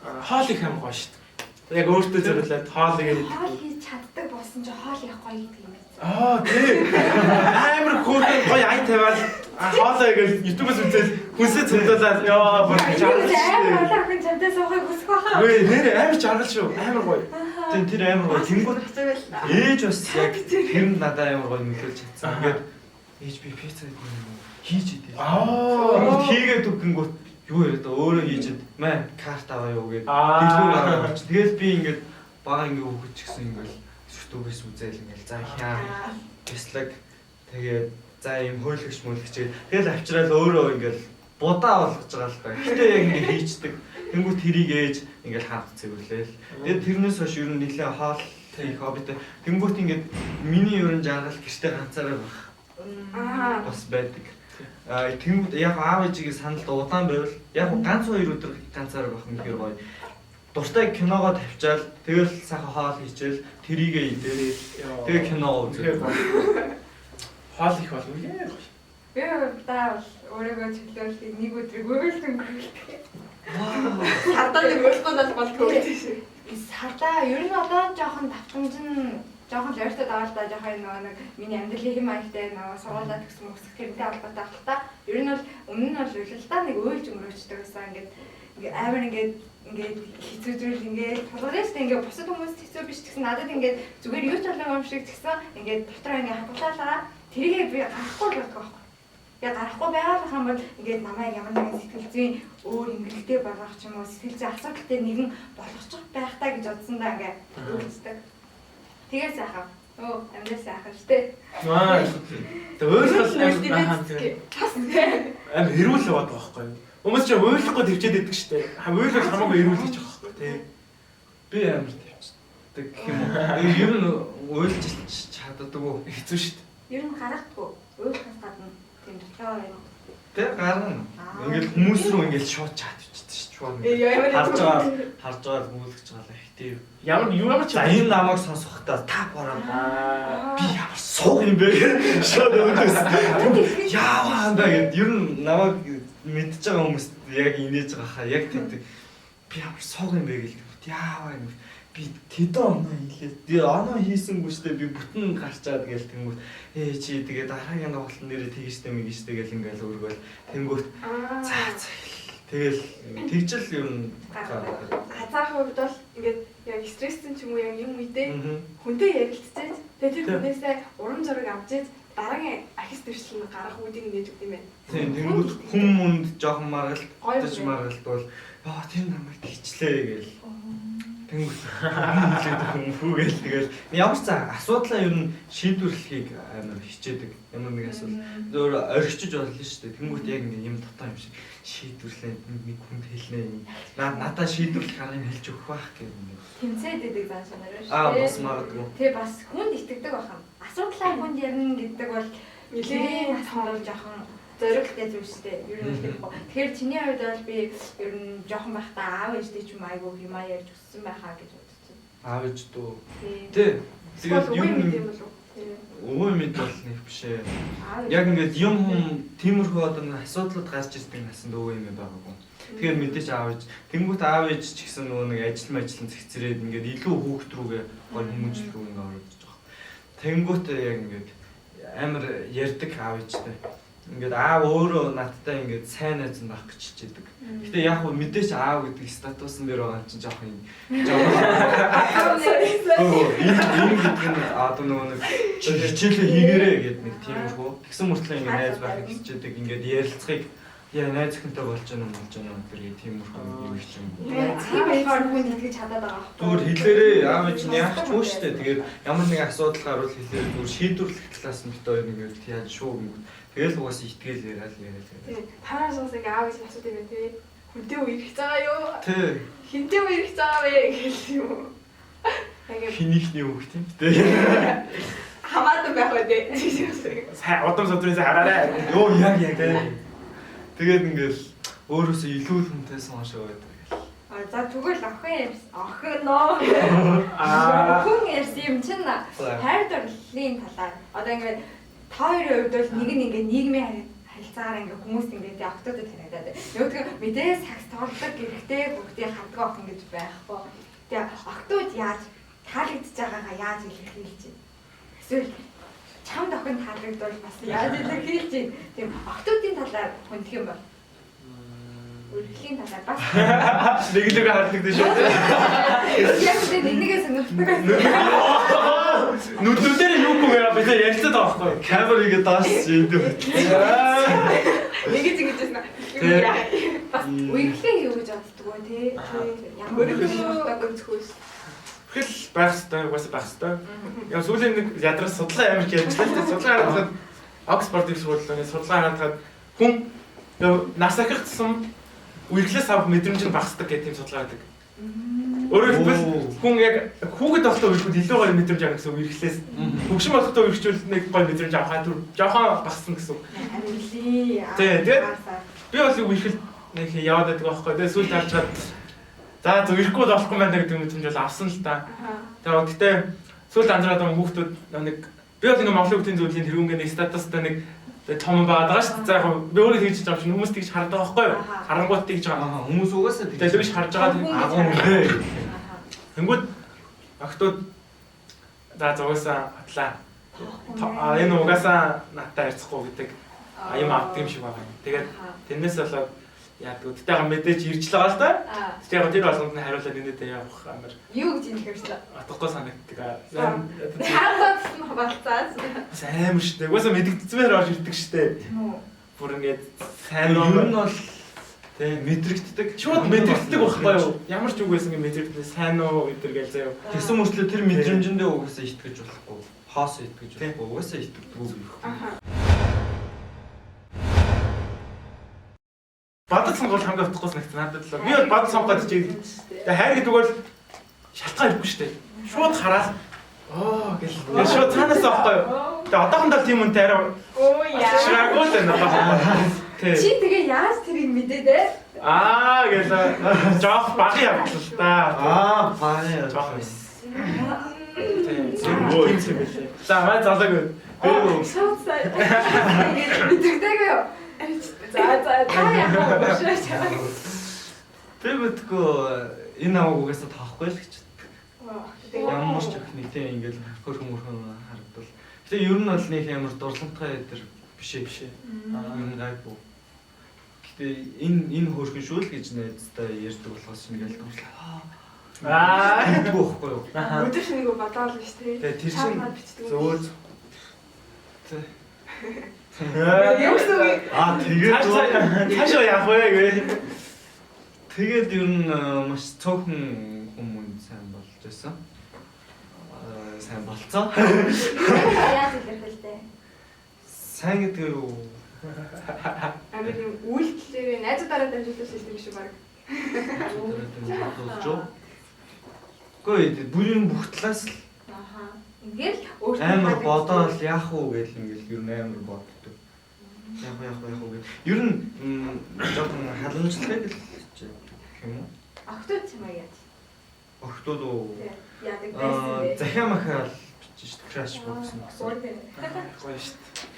хоол их амар гоё шүү дээ. Яг өөртөө зориулаад хоол игээд хоол хийж чаддаг болсон чи хоол их гоё гэдэг юм байна. Аа тий. Амар хөөрхөн гоё ай тавиал хоолоо игээл YouTube-аас үзэл хүнсээ цуглуулаад ёо бүр жаргал шүү. Амар олон хүн чамтай суухыг хүсэх байхаа. Үгүй нэр амар жаргал шүү. Амар гоё. Тийм тэр амар гоё. Тэнгүүд ээж бас яг тэр нь надад амар гоё нөлөөлж чадсан. Ингээд ээж би пицца идэх юм хийж идээ. Аа хийгээд өгөнгүүт юу яриад байгаа өөрөө хийж ид. Мэ карт аваа юу гээд дэлгүүр аваа. Тэгэл би ингээд бага ингээд хөгж гисэн ингээд YouTube-ээс үзээл ингээд за хяа бяцлаг тэгээд за юм хөөлгөч мөлгөч тэгэл авчраал өөрөө ингээд будаа болгож байгаа л та. Гэтэ яг ингээд хийчдэг. Тэнгүүт тэрийг ээж ингээд хамт цэвэрлээл. Тэгээд тэрнээс хойш ер нь нэлээд хоол хийх хоббитэй. Тэнгүүт ингээд миний ер нь жаргал гэртээ ганцаараа байх. Бас байдаг. Тэнгүүд яг аав ээжигээ санал удаан байвал яг ганц хоёр өдөр ганцаараа байх юм гэхээр гоё. Дуртай киногоо тавьчаал тэгэл сайхан хоол хийчихэл тэрийгээ идээрэл тэгээ киногоо үзээ. Хоол их бол үнээр гоё. Би хувьдаа бол өөрийгөө чөлөөлөх нэг өдрийг уйлж өнгөрүүлдэг. Сардаа нэг уйлахгүй бол болтгоо гэдэг шиг. Сардаа ер нь одоо жоохон давтамж нь жоохон л ойртоод байгаа л да жоохон нөгөө нэг миний амьдралын хэм маягтай нөгөө сургуулаа төгсөн мөсөх тэрнтэй холбоотой ах л та. Ер нь бол өмнө нь бол уйлалдаа нэг уйлж өнгөрөөчдөг гэсэн ингээд амар ингээд ингээд хэцүү зүйл ингээд тулгарна шүү дээ. Ингээд бусад хүмүүст хэцүү биш гэсэн надад ингээд зүгээр юу ч болоогүй юм шиг тэгсэн ингээд дотроо ингээд хадгалаалаа тэрийгээ би гарахгүй л байдаг байхгүй. Яг гарахгүй байгаа юм бол ингээд намайг ямар нэгэн сэтгэл зүйн өөр эмгэлтэй болгох ч юм уу сэтгэл зүйн асуудалтай нэгэн болгочих байх та гэж бодсондоо ингээд үйлцдэг. Тэгээ сайхан. Өө амьдрал сайхан шүү дээ. Аа. Тэгээ уйлах амар хэрүүл яваад байгаа байхгүй юу? Хүмүүс чинь уйлахгүй төвчээд иддэг шүү дээ. Уйлах хамаагүй эрүүл гэж байгаа байхгүй тий. Би амар төвчдөг гэх юм уу. Ер нь уйлж чаддаггүй. Хэцүү шүү дээ. Ер нь гаргадаггүй. Уйлахаас гадна тийм дотроо юм. Тэ гарна. Ингээл хүмүүс рүү ингээл шууд чат бичдэг шүү дээ. Харж байгаа харж байгаа гүйлгэж байгаа л ихтэй. Ямар юу ямар ч за энэ намайг сонсохдоо та бороо. Би ямар сууг юм бэ гэж шууд өнгөс. Яаваа андаа гэд ер нь намайг мэдж байгаа хүмүүс яг инээж байгаа хаа яг тэгдэг. Би ямар сууг юм бэ гэл яаваа юм. Би тэдэн оноо хийлээ. Тэгээ оноо хийсэнгүй штэ би бүтэн гарчаад гээл тэнгүүт чи тэгээ дараагийн тоглолтын нэрээ тэгж штэ мэгж штэ гэл ингээл өргөөл тэнгүүт за за тэгэл тэгжэл ер нь газаахын хувьд бол ингээд яг стресссэн ч юм уу яг юм үедээ хүнтэй ярилцчихээд тэгээ тэр хүнээсээ урам зориг авч ийж дараагийн ахис дэвшлэл нь гарах үүдийг нээж өгд юм байна. Тийм тэнгүүт хүн мүнд жоохон маргалдаж маргалд бол яа тэр намайг тэгчлээ гээл. Тэнгүүт хэлээд хүн хүүгээл тэгэл ямар ч асуудлаа ер нь шийдвэрлэхийг амар хичээдэг. Ямар нэг асуудал зөвөр орхичиж болно шүү дээ. Тэнгүүт яг ингэ юм дотоо юм шиг шийдвэрлээ нэг хүнд хэлнэ. Надаа шийдвэрлэх аргыг хэлж өгөх байх гэх юм. Тэмцээд идэг зан чанар шүү дээ. Аа бас магадгүй. Тэг бас хүнд итгэдэг байх юм. Асуудлаа хүнд ярина гэдэг бол нэлээд асуудал жоохон зоригтой зүйл шүү дээ. Ер нь тийм. Тэгэхээр чиний хувьд бол би ер нь жоохон байхдаа аав ээжтэй ч юм айгүй юм аа ярьж өссөн байхаа гэж бодож байна. Аав ээж дүү. Тий. Тэгээд юу юм болов? Өвөө мэд бол нэг биш ээ. Яг ингээд юм хүм тиймэрхүү одоо нэг асуудлууд гарч ирдэг насанд өвөө юм байгаагүй. Тэгэхээр мэдээж аав ээж тэнгуут аав ээж ч гэсэн нөгөө нэг ажил мажлан зэгцрээд ингээд илүү хүүхд рүүгээ гой хүмүүжил рүү ингээд ороод иж байгаа. Тэнгуут яг ингээд амар ярьдаг аав ээжтэй. Ингээд аав өөрөө надтай ингээд сайн найз нь байх гэж хичээдэг. Гэтэ яг хөө мэдээж аав гэдэг статусан дээр байгаа юм чинь жоох юм. Энэ гэдэг нь одоо нөгөө нэг хичээлээ хийгээрэй гэдэг нэг тиймэрхүү. Тэгсэн мөртлөө ингээд найз байхыг хичээдэг. Ингээд ярилцахыг яа найз охинтой болж гэнэ болж гэнэ гэдэг тиймэрхүү юм их юм. Тийм болохоор хүн итгэж чадаад байгаа байхгүй. Зүгээр хэлээрээ аав ээж нь яах ч үгүй шүү дээ. Тэгээд ямар нэгэн асуудал гарвал хэлээрээ зүгээр шийдвэрлэх талаас нь бит хоёр ингээд яаж шүү гингүүд. Тэгэл угаасаа итгээл яриад яриад. Тийм. Тараас бас ингээ аав ээж нь асуудаг юм байна тий. Хүнтэй үерх байгаа юу? Тий. Хинтээ үерх байгаа вэ гэл юм уу? Яг хинийхний үг тийм тий. Хамаатан байх үү тий. Сайн удам судрын сайн хараарай. Йоо яг яг тий. Тэгээд ингээл өөрөөсөө илүү л хүнтэй соншоо байдаг гэл. А за тэгвэл охин ярьсан. Охин нөө. Хүн ярьсан юм чинь хайр дурлалын талаар. Одоо ингээд та хоёрын хувьд бол нэг нь ингээд нийгмийн Харилцаагаар ингээ хүмүүс ингээ тий октодод таниадаад. Нөгөөдгөө мэдээ сагс тоглодог гэрхтэй хүүхдийг харддаг охин гэж байхгүй. Тэгээ октод яаж таалагдж байгаагаа яаж илэрхийлж байна? Эсвэл чамд охин таалагдвал бас яаж илэрхийлж байна? Тийм октодын талаар хүндэх юм бол. Үргэлжлийн талаар бас Нэг л үг харагддаг шүү дээ. Яг тийм нэгнийгээ сонирхдаг байсан. Нүднүүдээр юу гэх юм бэ? Би ярьцаад байгаа байхгүй юу? Камер игээ доош идэв. Нэг л ингэж байсан. Бас үерхлээ юу гэж боддог вэ те? Ямар Өөрийнхөө өнцгөөс. Хүрхэл байх хэвээр, угаасаа байх хэвээр. Яг сүүлийн нэг ядраа судлаа амар их ярьж лээ. Судлаа харахад Оксфорд их сургуулийн судлаа харахад хүн нас ахих тусам үерхлээс авах мэдрэмж нь багасдаг гэх тийм судалгаа байдаг. Өөрөөр хэлбэл хүн яг хүүхэд байхдаа үерхвэл илүү гоё мэдрэмж авах гэсэн үерхлээс. Хөгшин болохдоо үерхчүүл нэг гоё мэдрэмж авахаа түр жоохон багасна гэсэн. Амьлээ. Тий, тэгээд би бол үерхэл нэг яваад байдаг байхгүй. Тэгээд сүүлд харж чад за зөв ирэхгүй болохгүй байна гэдэг мэдрэмж бол авсан л та. Тэгээд гэхдээ сүүлд анзаараад байгаа хүүхдүүд нэг би бол ингээ Монголын хүүхдийн зөвлөлийн тэргүүнгээ нэг статустай нэг том байгаад байгаа шүү дээ. За яг би өөрөө тэгж байгаа юм чинь хүмүүс тэгж хардаг байхгүй юу? Харангуут тэгж байгаа. Хүмүүс угаасаа тэгж тэгж харж байгаа. Агуу нэ. Тэнгүүд охтууд за зугасаа батлаа. А энэ угаасаа надтай харьцахгүй гэдэг юм авдаг юм шиг байгаа юм. Тэгээд тэрнээс болоод яадаг. Гэтэ яг мэдээж ирж л байгаа л да. Гэтэ яг тэр болгонд нь хариулаад энэдээ явах амар. Юу гэж юм хэрвээ? Утгагүй санагддаг. Хаалгад нь хаваалцаас. Бас амар штэ. Угаасаа мэдэгдсээр орж ирдэг штэ. Тийм үү. Бүр ингээд сайн ер нь бол тэг мэдрэгддэг. Шууд мэдрэгддэг байхгүй юу? Ямар ч үг байсан ингээд мэдрэгддэг. Сайн уу өдр гээл заяа. Тэгсэн мөртлөө тэр мэдрэмжэндээ угаасаа итгэж болохгүй. Хоос итгэж болохгүй. Угаасаа итгэдэггүй. Аха. Бадад сонгол хамгийн утгагүй санагдсан надад л. Би бол бадад сонгох гэж чиг. Тэгээ хайр гэдэг бол шалтгаан ирэхгүй шүү дээ. Шууд хараад оо гэл. Тэгээ шууд цаанаас аахгүй юу? Тэгээ одоохондоо тийм үнтэй арай Оо яа. шираагүй л байна одоохондоо. Тий. Чи тэгээ яаж тэрийг мэдээ те? Аа гэл жоох багын явдал л та. Аа багын жоох байсан. Тий. Тийм юм билээ. За маа залаагүй. Би шууд сайн. Мэдрэгдээгүй юу? За за Та яах вэ? Уушаач. Би мэдгүй энэ намайг угаасаа тоохгүй л гэж боддог. Ямар ч охин тийм ингээл хөрхөн мөрхөн харагдвал. Гэтэ ер нь бол нэг амар дурламтгай өдр биш ээ биш ээ. Ер нь гайгүй. Гэтэ энэ хөрхөн шүү л гэж найзтай ярьдаг болохоос ингээл дурлаа. Аа мэдгүй байхгүй юу? Өдөр шинэгүй бодоол биш тий. Тэгээ тэр чинь зөөл. Тэ. Юу гэсэн үг? Аа тэгээд цаашаа явах вэ гэ. Тэгээд ер нь маш цөөхөн хүмүүс сайн болж байсан. Сайн болцоо. Яаж илэрхийлдэ? Сайн гэдэг юу? Амар юм үйлдэлээр найзуудаараа дамжуулах систем шиг баг. Найзуудаараа дамжуулж. Үгүй бүрийн бүх талаас л. Аха. Ингээл өөртөө амар бодоол яах уу гэл ингээл ер нь амар боддог. Яах вэ гэл. Ер нь жоохон халамжлалтай л юм уу? Октод чамаа яаж? Октод уу? Яадаг байсан бэ? Захиа махаа бичиж шүү дээ. Crash box гэсэн. Гоё шүү дээ.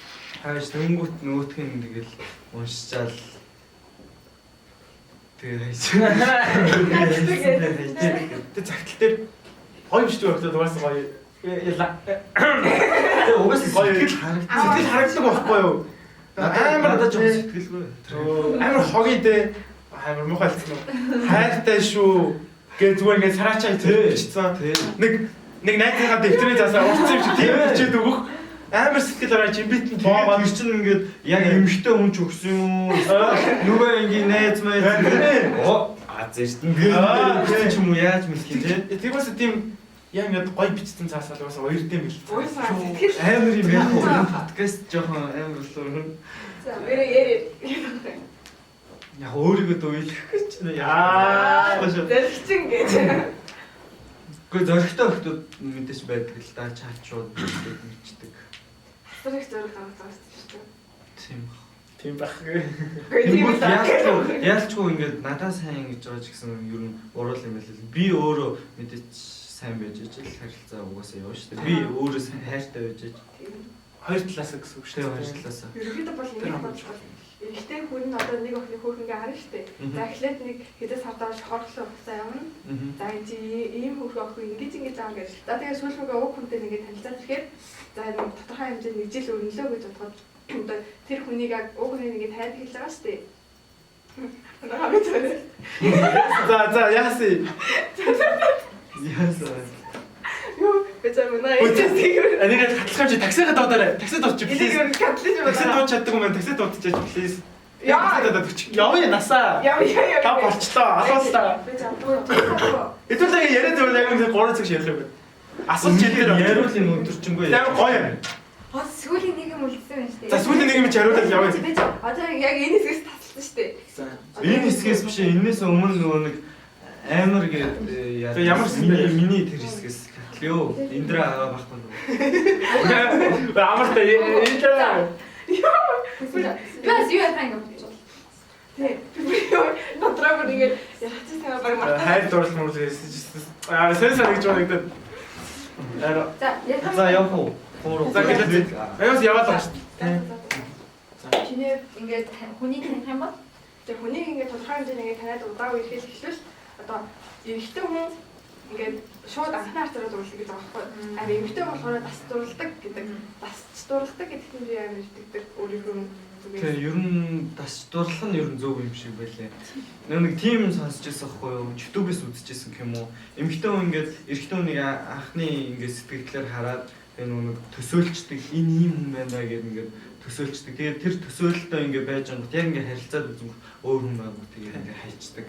Хааш тэнгүүт нөгөөх нь тэгэл уншичаал тэгээ хайж. Тэгээ цагтл дээр гоё бичдэг октод угаасаа гоё. Тэгээ угаасаа сэтгэл харагддаг. Сэтгэл харагддаг байхгүй юу? Амар надад жоохон сэтгэлгүй. Амар хогийн дээ. Амар муухай хэлсэн үү? Хайртай шүү гэж зүгээр ингээд сараачаа бичсэн. Нэг найзынхаа дэвтрийн заасаа уртсан юм шиг тийм бичээд өгөх. Амар сэтгэл хараа жимбит нь боогоо тэр чинь ингээд яг эмхтэй хүн ч өгсөн юм уу? Нөгөө ингийн найз майз оо аз эрдэн гэдэг ч юм уу яаж мэдэх юм те? Тэр бас тийм яг ингээд гоё бичсэн цаасаа л угаасаа уярдсан бил. Сэтгэл амар юм яг уу энэ подкаст жоохон амар л. За ярэ. Яг өөрийгөө дуйлах гэж яа. Зоригчин гэж. Гэхдээ зоригтой охтууд мэдээж байдаг л да чаачууд мэддэг. Асар их зориг гаргаж шүү дээ. Тийм. Тийм байх. Үгүй тийм л. Яалчгүй ингээд надаа сайн гэж байгаа ч гэсэн ер нь буруу юм байл. Би өөрөө мэдээж сайн байж ижил харилцаа угаасаа явна шүү дээ. Би өөрөө сайн хайртай байж иж. Хоёр талаас гэсэн үг шүү дээ. дээ. Хоёр талаас. Ерөнхийдөө бол Тэр ингэж хамаагүй. бодож эрэгтэй хүн нь одоо нэг охины хөөрхөнгөө харна шүү дээ. За эхлээд нэг хэдэн сар дараа шохорлоо хугацаа явна. За энэ чи ийм хөөрхөн охин ингэж ингэж аа гэж. За тэгээ сүүл рүүгээ уг хүнтэй ингээд танилцаад ирэхээр за нэг тодорхой хэмжээнд нэг жил өрнөлөө гэж бодоход одоо тэр хүнийг яг уг хүнийг ингээд таньд эхэлж байгаа шүү дээ. Хамгийн түрүү. За за яасан. Яасан. Юу би за манай ээжээс тэгвэр. Энийг хатлах юм чи таксигаа дуударай. Такси дуучих Энийг please. ер нь катлаж Такси байна. дууч чаддаг юм байна. Такси дуудчихаач please. Яа. Такси дуудаад өч. Явъя насаа. Яа яа яа. Та болчлоо. Алууллаа. Би за бүр Хэдүүлээ яриад байвал яг нэг 3 цаг ярих юм байна. Асуулт чи дээр яриул юм өдөрчөнгөө. Яг гоё юм. Гол сүүлийн нэг юм үлдсэн байна шүү дээ. За сүүлийн нэг юм чи хариулаад явъя. Би чи одоо яг энэ хэсгээс тасалсан шүү дээ. За. Энэ хэсгээс биш энээс өмнө нөгөө нэг амар гээд яа. Тэгээ ямар хэсэг бэ? Миний тэр хэсгээс хатлаа. Индра агаа байхгүй нөгөө. Амар та энэ Би бас юу яхаа ингэ бодчихвол. Тий. Би юу дотроо бүр ингээд яхацсан юм баг мартаа. хайр дурлал мөрлөө хийсэн. Аа сенсор гэж бодогдод. Аа За ярих За явах уу? Гурав. За гэлээ. Аюус яваад байгаа шүү дээ. Чиний ингээд хүнийг таних юм бол Тэгээ хүнийг ингээд тодорхой хэмжээнд ингээд таниад удаа үерхэл эхлүүл одоо эрэгтэй хүн ингээд шууд анхны харцаараа дурлах гэж байгаа байхгүй. Харин эмэгтэй болохоор дас дурладаг гэдэг. Дасч дурладаг гэдэгт нь би амар итгэдэг өөрийнхөө Тэгээ зүгээс. ер нь дас дурлах нь ер нь зөв юм шиг байлээ. Нэг тийм сонсч байсан хгүй юу? YouTube-ээс үзчихсэн гэх юм уу? Эмэгтэй хүн ингээд эрэгтэй хүнийг анхны ингээд сэтгэлдлээр хараад тэгээ нөгөө нэг төсөөлчдөг энэ ийм хүн байна даа гэд ингээд төсөөлчдөг. Тэгээд тэр төсөөлөлтөө ингээд байж ангууд яг ингээд харилцаад үзэнгүүт өөр хүн байгуу тэгээд ингээд хайчдаг.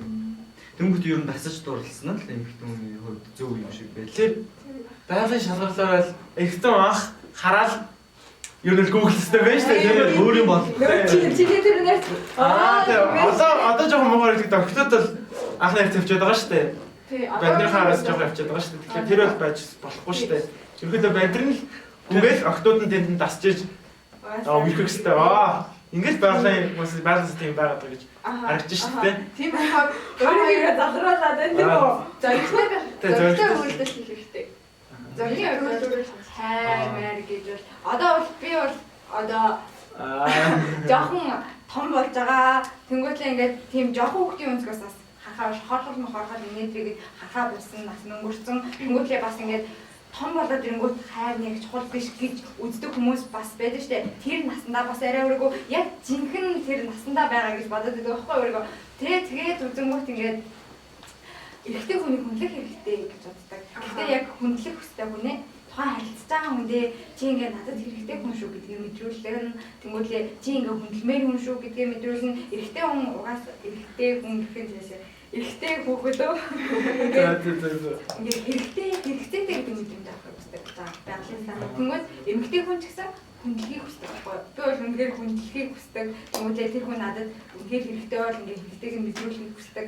Тэнгүүт ер нь дасаж дурлсан нь л эмэгтэй хүний хувьд зөв юм шиг байлээ. Тэр байгалийн шалгарлаар бол эрэгтэй анх хараад ер нь л Google-стэй байж тээ. Тэгээд өөр юм бодлоо. Чи чиний тэр нэр Аа тэгээ одоо жоохон муугар хэлдэг октод бол анхны харц явчихад байгаа шүү дээ. Тий. Бандерхаа араас жоохон явчихад байгаа шүү дээ. Тэгэхээр тэр бол байж болохгүй шүү дээ. Ерөнхийдөө бандер нь л гүгээл октод нь тэнд дасж иж аа үерхэх хэрэгтэй. Аа ингээл байгалийн хүмүүс байгалийн тийм байгаад байгаа гэж харагдаж шүү дээ. Тийм болохоор өөрийгөө залруулад байна тийм үү? зоригтой байх. Тий, Зоригтой зоригтой. үйлдэл хийх хэрэгтэй. Зоригтой үйлдэл Хайр мэр гэж бол одоо бол би бол одоо Аа жоохон том болж байгаа. Тэнгүүтлээ ингээд тийм жоохон хүүхдийн өнцгөөс бас харахаа шохорхол мохорхол инээдвэ гэж харахаа болсон нас өнгөрцөн. Тэнгүүтлээ бас ингээд том болоод ирэнгүүт хайр нэг чухал биш гэж үздэг хүмүүс бас байдаг штэ. Тэр насандаа бас арай өөрийгөө яг жинхэнэ тэр насандаа байгаа гэж бодоод байдаг байхгүй өөрийгөө. Тэгээ тэгээд үзэнгүүт ингээд эрэгтэй хүнийг хүндлэх хэрэгтэй гэж боддог. Гэхдээ яг хүндлэх хүстэй хүнээ тухайн харилцаж байгаа хүндээ чи ингээд надад хэрэгтэй хүн шүү гэдгийг мэдрүүлэх нь тэнгуүлээ чи ингээд хүндлэмээр хүн шүү гэдгийг мэдрүүлнэ. Эрэгтэй хүн угаас эрэгтэй хүн гэх юм цаашаа эрэгтэй хүүхэд өө за за за. ингээд хэрэгтэй хэрэгцээтэй гэдэг мэдрэмж авах хүсдэг. За байгалийн сан. Тэнгүүд эмэгтэй хүн ч гэсэн хүндлэхийг хүсдэг байхгүй юу? Би бол үнэхээр хүндлэхийг хүсдэг. Тэнгүүтлээ тэр хүн надад үнэхээр хэрэгтэй бол ингээд хэрэгтэйг нь мэдрүүлэхийг хүсдэг.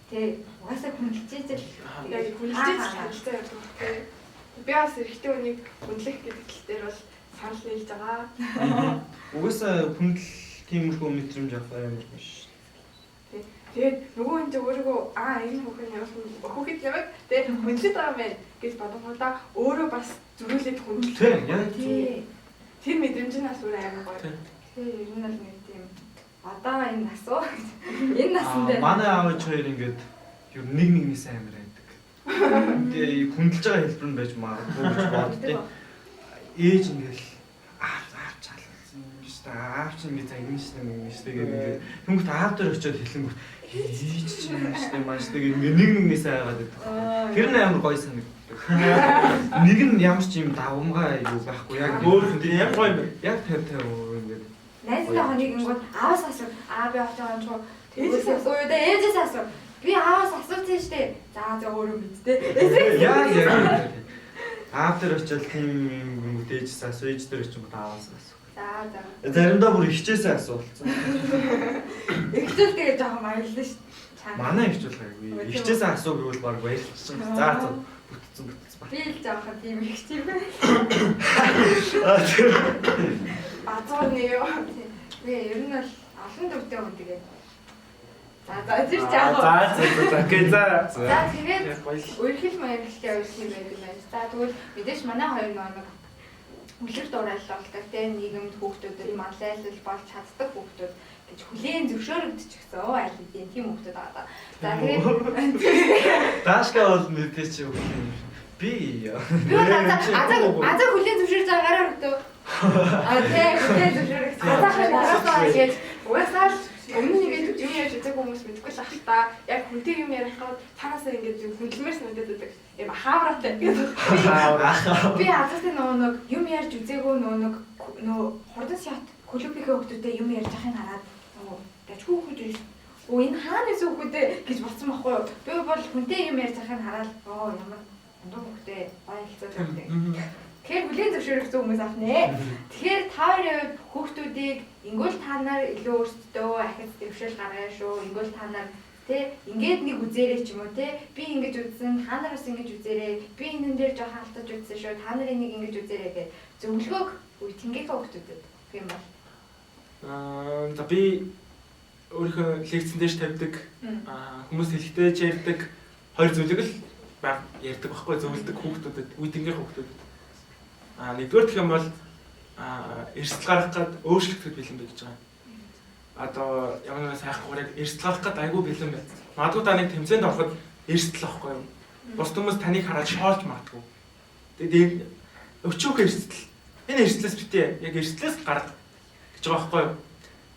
Тэ угаасаа хүндэлжээж л Яг хүндлэж харилцаа явдаг. Тий. Би бас эрэгтэй хүнийг хүндлэх гэдэг тал дээр бол санал нийлж байгаа. Угаасаа хүндэл тиймэрхүү мэдрэмж авах амар биш. Тэгээд нөгөө хүн чинь өөрийгөө аа энэ хүүхэн ямар хүүхэд намайг тэгээд хүндлээд байгаа юм байна гэж бодонгуудаа өөрөө бас зөрүүлээд хүндлэх. Тий, яг зөв. Тий. Тэр мэдрэмж нь бас өөр амар гоё. Тий, ер нь бол нэг тийм одоо энэ нас уу гэж. Энэ насан дээр Манай аав ээж хоёр ингээд ер нь нэг нэгнээс амар байдаг. Тэгээ хүндэлж байгаа хэлбэр нь байж магадгүй гэж боддیں۔ Ээж ингээл аав аав чалсан юм биш та аав чи ингээд загин шнэ нэг шнэ гэдэг ингээд тэнгүүт аав дээр очиод хэлэнгүүт ээж чи юм шнэ маш гэдэг ингээд нэг нэгнээс айгаад байдаг. Тэр нь амар гоё санагддаг. Нэг нь ямар ч юм давмгай юу байхгүй яг Өөр хүн тийм ямар гоё юм бэ? Яг 50 50 ингээд найзтайгаа нэг ингүүд ааваас асуу. Аа би очиж байгаа юм чуу. Ээжээс асуу. Юу да ээжээс асуу. Би ааваас асуусан штэ. За за өөрөө мэдтэй. Яг яг аав дээр очиод тийм юм гингүүт ээжээс асуу ээж дээр очиод ааваас асуу. За за. Заримдаа бүр ихчээсээ асуулцсан. Эхчүүл тэгээ жоохон баярлаа штэ. Чанга. Манай ихч бол гайгүй. Ихчээсээ асуу гэвэл баг баярлчихсан. За за бүтцэн бүтцэн ба. Би л жоохон тийм их тийм байна. Аа тэр Базуур нэ юу. Би ер нь бол олон төвтэй хүн тэгээд. За за тэр чи яг. За за за окей за. За тэгээд Яг баярлалаа. Үерхэл маягтай үерх юм байдаг юм байна. За тэгвэл мэдээж манай хоёр нэг үлгэр дуурайл болдог те нийгэмд хүүхдүүдэд манлайлал болж чаддаг хүүхдүүд гэж хүлээн зөвшөөрөгдчихсөн аль хэдийн тийм хүүхдүүд байгаа. За тэгээд Даашка бол мэдээч хүлээн би би бол азаа хүлээн зөвшөөрж байгаа гараа өргөдөө. А тий хүлээн зөвшөөрөгдсөн. Азаахын дараасаа гэж угаасаа л өмнө нь ингээд юм ярьж үзээгүй хүмүүс мэдэхгүй л ах л та. Яг хүнтэй юм ярих гээд цаанаасаа ингээд юм хүндлэмээр санагдаад байдаг. Юм хаавраатай гэдэг. Би азаатай нөгөө нэг юм ярьж үзээгүй нөгөө нэг нөгөө хурдан шат клубийнхээ хүүхдүүдтэй юм ярьж байхыг хараад нөгөө дажгүй хүүхэд биш. Өө энэ хаана исэн хүүхдээ гэж бодсон байхгүй юу? Би бол хүнтэй юм ярьж байхыг хараад оо ямар мундаг хүүхдээ гоё хэлцээд байдаг. Тэгэхээр хүлээн зөвшөөрөх хүмүүс ах нэ. Тэгэхээр та хоёрын хувьд хүүхдүүдийг ингүүл та нар илүү өөрсдөө ахиц дэвшил гаргая шүү. Ингүүл та нар тэ ингээд нэг үзээрэй ч юм уу тэ би ингэж үзсэн та нар бас ингэж үзээрэй. Би энэн дээр жоохон алтаж үзсэн шүү. Та нар энийг ингэж үзээрэй гэх зөвлөгөөг үе тэнгийнхээ хүүхдүүдэд өгөх юм бол. За би өөрийнхөө лекцэн дээрш тавьдаг хүмүүс хэлэхдээ ч ярьдаг хоёр зүйлийг л баг ярьдаг байхгүй зөвлөдөг хүүхдүүдэд үе тэнгийнхээ хүүхдүүдэд. Нэгдүгээр гэх юм бол эрсдэл гаргах гад өөрчлөгдөд бэлэн бай гэж байгаа. Одоо ямар нэгэн сайхгүйгээр яг эрсдэл гаргах гад айгүй бэлэн бай. Магадгүй та нэг тэмцээнд ороход эрсдэл авахгүй юу? Бус хүмүүс таныг хараад шоолж магадгүй. Тэгээд өчөөх эрсдэл. Энэ эрсдлээс битээ яг эрсдлээс гарга гэж байгаа байхгүй юу?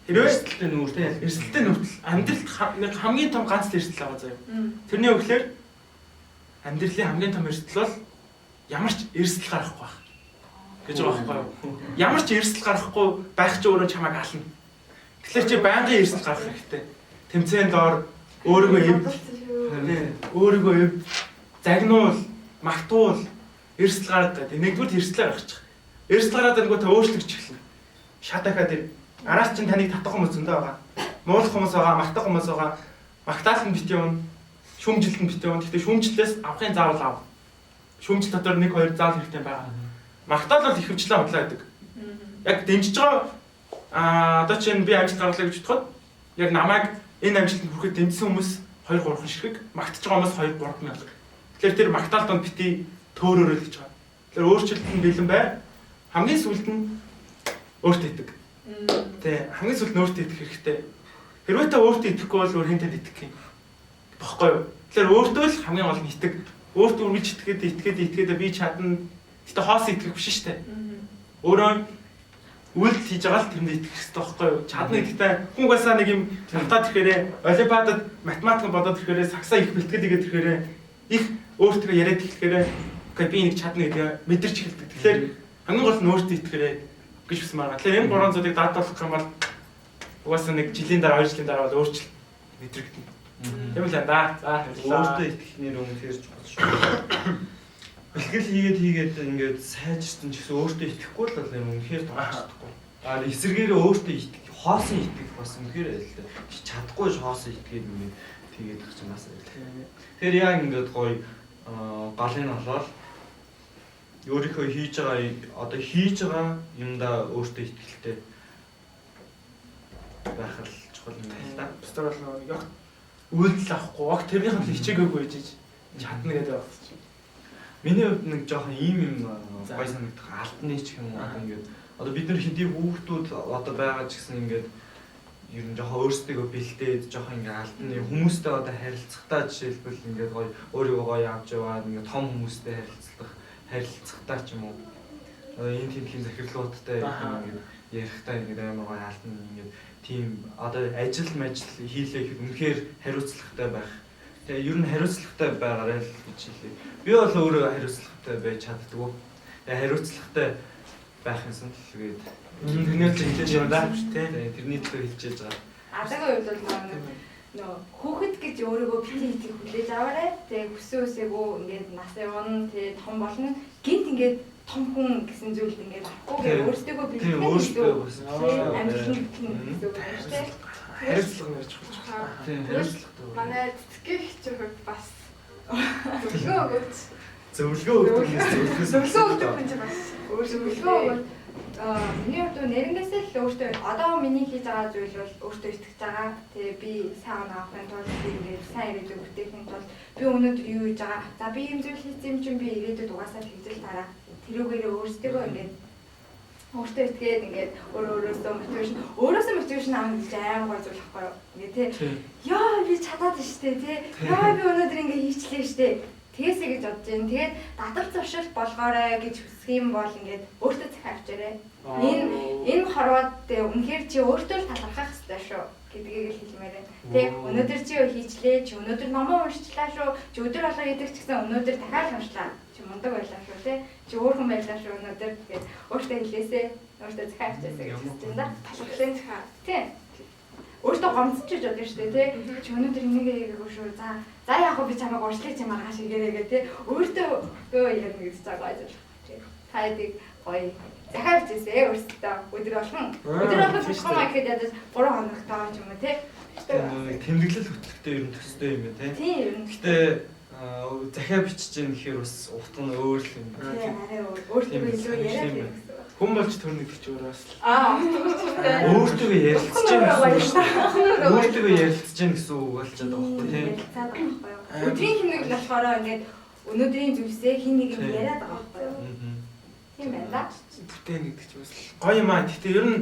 Хэрвээ эрсдэлтэй нүүртэй эрсдэлтэй нүртэл амьдралд хамгийн том ганц л эрсдэл байгаа заяа. Тэрний үгээр амьдралын хамгийн том эрсдэл бол ямар ч эрсдэл гаргахгүй байх гэж байгаа байхгүй юу? Ямар ч эрсдэл гаргахгүй байх чи өөрөө чамайг ална. Тэгэхээр чи байнгын эрсдэл гаргах хэрэгтэй. Тэмцээнд ор, өөрийгөө эв, өөрийгөө эв, загнуул, магтуул, эрсдэл гаргах гэдэг. Нэгдүгээр эрсдлээ гаргачих. Эрсдэл гараад ирэнгүүт та өөрчлөгдөж эхэлнэ. Шат дахиад ир. Араас чинь таныг татах хүмүүс зөндөө байгаа. Муулах хүмүүс байгаа, магтах хүмүүс байгаа. Магтаал нь бит юм, шүүмжилт нь бит юм. Гэхдээ шүүмжлэлээс авахын заавал ав. Шүүмжил дотор 1 2 заавал хэрэгтэй байгаа. Магтаал бол ихэвчлэн худлаа байдаг. Яг дэмжиж байгаа одоо чинь би амжилт гаргалаа гэж бодоход яг намайг энэ амжилтанд хүрэхэд дэмжсэн хүмүүс 2 3 ширхэг, магтаж байгаа хүмүүс 2 3 мянга. Тэгэхээр тэр магтаал донд бити төөрөөрэй л гэж байгаа. Тэгэхээр өөрчлөлт нь бэлэн бай. Хамгийн сүүлд нь өөртөө итгэг. Тэ хамгийн сүүлд нь өөртөө итгэх хэрэгтэй. Хэрвээ та өөртөө итгэхгүй бол өөр хэнтэд итгэх юм. Баггүй юу? Тэгэхээр өөртөө л хамгийн гол нь итэг. Өөртөө үргэлж итгээд итгээд итгээд би чадна. Гэтэ хоосон итгэх биш шүү дээ. Өөрөө үйлдэл хийж байгаа л тэрэндээ итгэх хэрэгтэй байхгүй юу? Чадна гэдэгтээ хүн угаасаа нэг юм тавтаад ирэхээрээ олимпиадад математик бодоод ирэхээрээ сагсаа их бэлтгэл хийгээд ирэхээрээ их өөртөө яриад эхлэхээрээ окей би энийг чадна гэдгээ мэдэрч эхэлдэг. Тэгэхээр хамгийн гол нь өөртөө итгэхээрээ гэж хүсмээр байгаа. Тэгэхээр энэ гурван зүйлийг даатгах юм бол угаасаа нэг жилийн дараа 2 жилийн дараа бол өөрчлөлт мэдрэгдэнэ. Тийм л энэ да. За өөртөө итгэх нэр үнэхээр чухал шүү. Бэлтгэл хийгээд ингээд сайжирсан ч гэсэн өөртөө итгэхгүй л бол юм үнэхээр тоглож чадахгүй. А эсвэргээрээ өөртөө итгэх, хоосон итгэх бас үнэхээр айлтай. Чадахгүй ш хоосон итгээд ингээд тэгээд их чинь бас айлтай. Тэгэхээр яг ингээд гоё галын олоод өөрийнхөө хийж байгаа одоо хийж байгаа юмдаа өөртөө итгэлтэй байх л чухал юм байна л да. Бусдаар бол яг үйлдэл авахгүй, огт тэрнийх нь хичээгээгүй ээж чадна гэдэг байна чинь. Миний хувьд нэг жоохон ийм юм гоё санагдах алтны ч юм уу одоо ингээд одоо бид нар хэдий хүүхдүүд одоо байгаа ч гэсэн ингээд ер нь жоохон өөрсдийгөө бэлдээд жоохон ингээд алтны хүмүүстэй одоо харилцахдаа жишээлбэл ингээд гоё өөрийгөө гоё авч яваад ингээд том хүмүүстэй харилцахдаа ч юм уу одоо энэ тэмдгийн захирлуудтай ингээд ярихдаа ингээд амар гоё алтны ингээд тийм одоо ажил мажил хийлээ гэхэд үнэхээр хариуцлагатай байх. Тэгээ ер нь хариуцлагатай байгаарай л гэж хэлье. Би бол өөрөө хариуцлагатай байж чаддгүй. Тэгээ хариуцлагатай байх юмсан л тэгээд тэрнээр л хэлж байгаа даа тий. Тэгээ тэрний төлөө хэлчихэж байгаа. Азаагийн хувьд бол нөө хүүхэд гэж өөрийгөө битгий итгэх хүлээж аваарай. Тэгээ хүссэн үсээгүй ингээд нас явна, тэгээ том болно. Гинт ингээд том хүн гэсэн зүйлд ингээд авахгүй өөрсдийгөө бэлтгэх өөрсдөө бас амьдрал нь бэлтгэн гэсэн үг байна шүү дээ. Хариуцлага нэрч чухал. Тийм хариуцлагатай. Манай цэцгийн хичээ хувьд бас зөвлөгөө өгөөч. Зөвлөгөө өгдөг юм. Зөвлөгөө өгдөг хүн чинь бас өөр зөвлөгөө өгвөл миний хувьд нэрнгээсээ л өөртөө одоо миний хийж байгаа зүйл бол өөртөө итгэж байгаа. Тэгээ би сайн оноо авахын тулд би ингээд сайн ирээдүйг бүтээхийн тулд би өнөөдөр юу хийж байгаа. За би ийм зүйл хийсэн юм чинь би ирээдүйд угаасаа тэгжэл тараа. Тэрүүгээрээ өөрсдийгөө ингээд Өөртөө итгээд ингээд өөрөөсөө motivation, өөрөөсөө motivation авах гэж амар гоё зүйл байхгүй юу? Ингээд тий. Яа би чадаад штэ тий. Яа би өнөөдөр ингээд хийчлээ штэ. Тэгээсэй гэж бодож байна. Тэгээд дадал зуршил болгоорой гэж хүсэх юм бол ингээд өөртөө захиа авчаарай. Энэ хорвоод үнэхээр чи өөртөө л талархах хэрэгтэй шүү гэдгийг л хэлмээр байна. Тэг өнөөдөр чи хийчлээ, чи өнөөдөр номоо уншчлаа шүү. Чи өдөр болго идэг ч гэсэн өнөөдөр дахиад уншлаа. Чи мундаг байлаа шүү тий. Чи өөр хүн байлаа шүү өнөөдөр тэгээд өөртөө хэлээсэй, өөртөө захиа авчаасай гэж хэлж байна да. Талархлын захиа. Тий. Өөртөө гомдсон ч гэж бодсон шүү дээ тий. Чи өнөөдөр энийг хийгээгүй шүү. За яг хөө би чамайг уучлах юм маргааш хийгээрэй гэх тий. Өөртөө ярина гэж байгаа гоё зүйл. Та хэдийг гоё захиа авчаасай өөрсдөө өдөр болгон. Өдөр болгон чадахгүй маа гэхэд ядаж 3 хоногтоо ч юм уу тий. Тэмдэглэл хөтлөлттэй ер нь төстэй юм байна тий. Тийм ер нь. Гэтэ захиа бичиж гин гэхээр бас утга нь өөр л юм байна. Тийм арай өөр. Өөртөө илүү яриад байх гэсэн. Хүн болж төрнө гэдэг чинь өөрөө бас өөртөө ярилцж гин гэсэн үг шүү дээ. Өөртөө ярилцж гин гэсэн үг болчиход байгаа байхгүй тий. Ярилцаад байгаа байхгүй юу? Өдрийн хэмнэг болохоор ингээд өнөөдрийн зүйлсээ хин нэг юм яриад байгаа байхгүй юу? Тийм байна да. Бүтээн гэдэг чинь бас гоё юм аа. Гэтэ ер нь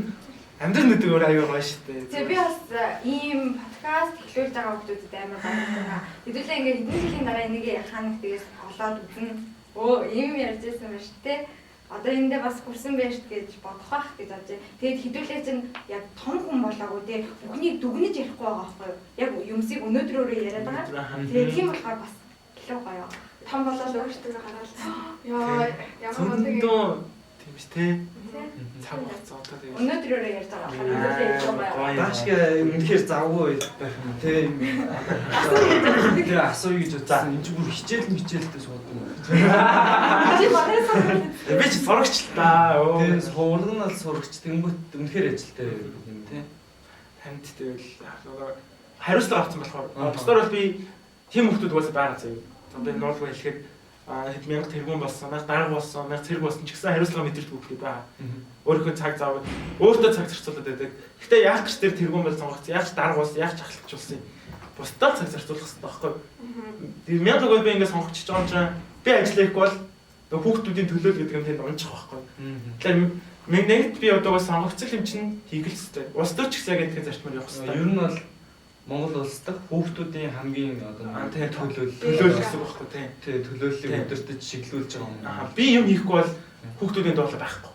амьдрал гэдэг өөр аюу гоё шүү дээ. Тэгээ би бас ийм подкаст эхлүүлж байгаа хүмүүсд амар баярлаж байгаа. Хэдүүлээ ингээд хэдэн жилийн дараа энийг хаана нэгтээс олоод үзнэ. Өө ийм ярьж байсан ба шүү дээ. Одоо эндээ бас хүрсэн байж гэж бодох байх гэж бодож байна. Тэгээд хэдүүлээ чинь яг том хүн болоогүй те бүхнийг дүгнэж ярихгүй байгаа байхгүй юу? Яг юмсыг өнөөдрөөрөө яриад байгаа. Тэгээд тийм болохоор бас илүү гоё. Том болоод өөртөө гараад яа ямар мундаг юм тийм ш тэ. Цаг хугацаа одоо тэгээд өнөөдрөөрөө ярьж байгаа болохоор өнөөдрөө илүү гоё. Даашка үнэхээр завгүй байх юм те. Тэгээ асууя гэж бодсон. Энд чи бүр хичээл мичээлтэй суудаг юм. Чи манай сургууль. Би ч сурагч л та. Тэгээ сургал нь бол сурагч тэнгүүт үнэхээр ажилтай юм те. Танд тэгэл хариуцлага авсан болохоор бусдаар бол би тийм хүмүүс угаасаа байгаа заяа. Одоо энэ нуулгүй хэлэхэд хэд мянга тэрбум болсон, дарга болсон, мянга цэрэг болсон ч гэсэн хариуцлага мэдэрдэг хүмүүс байгаа. Өөрийнхөө цаг зав, өөртөө цаг зарцуулаад байдаг. Гэтэ яах гэж тэр тэрбум бол сонгогдсон, яах ч дарга болсон, яах ч ахлагч болсон юм. Бусдад цаг зарцуулах хэрэгтэй байхгүй. Тэр мянга бол би ингээд сонгогдчихж байгаа юм чинь би ажиллах хийхгүй бол хүүхдүүдийн төлөөл гэдэг юм тэнд унчих байхгүй. Тэгэхээр нэгт би одоо сонгогдсон юм чинь хийх л хэрэгтэй. Улс төр ч гэсэн яг эдгээр зарчмаар явах хэрэгтэй. Ер нь бол Монгол улс дахь хүүхдүүдийн хамгийн одоо төлөөлөл гэсэн үг байхгүй тий. Тий, төлөөллийг өдөртөж чиглүүлж байгаа юм. Аа, би юм хийхгүй бол хүүхдүүдийн дуулаа байхгүй.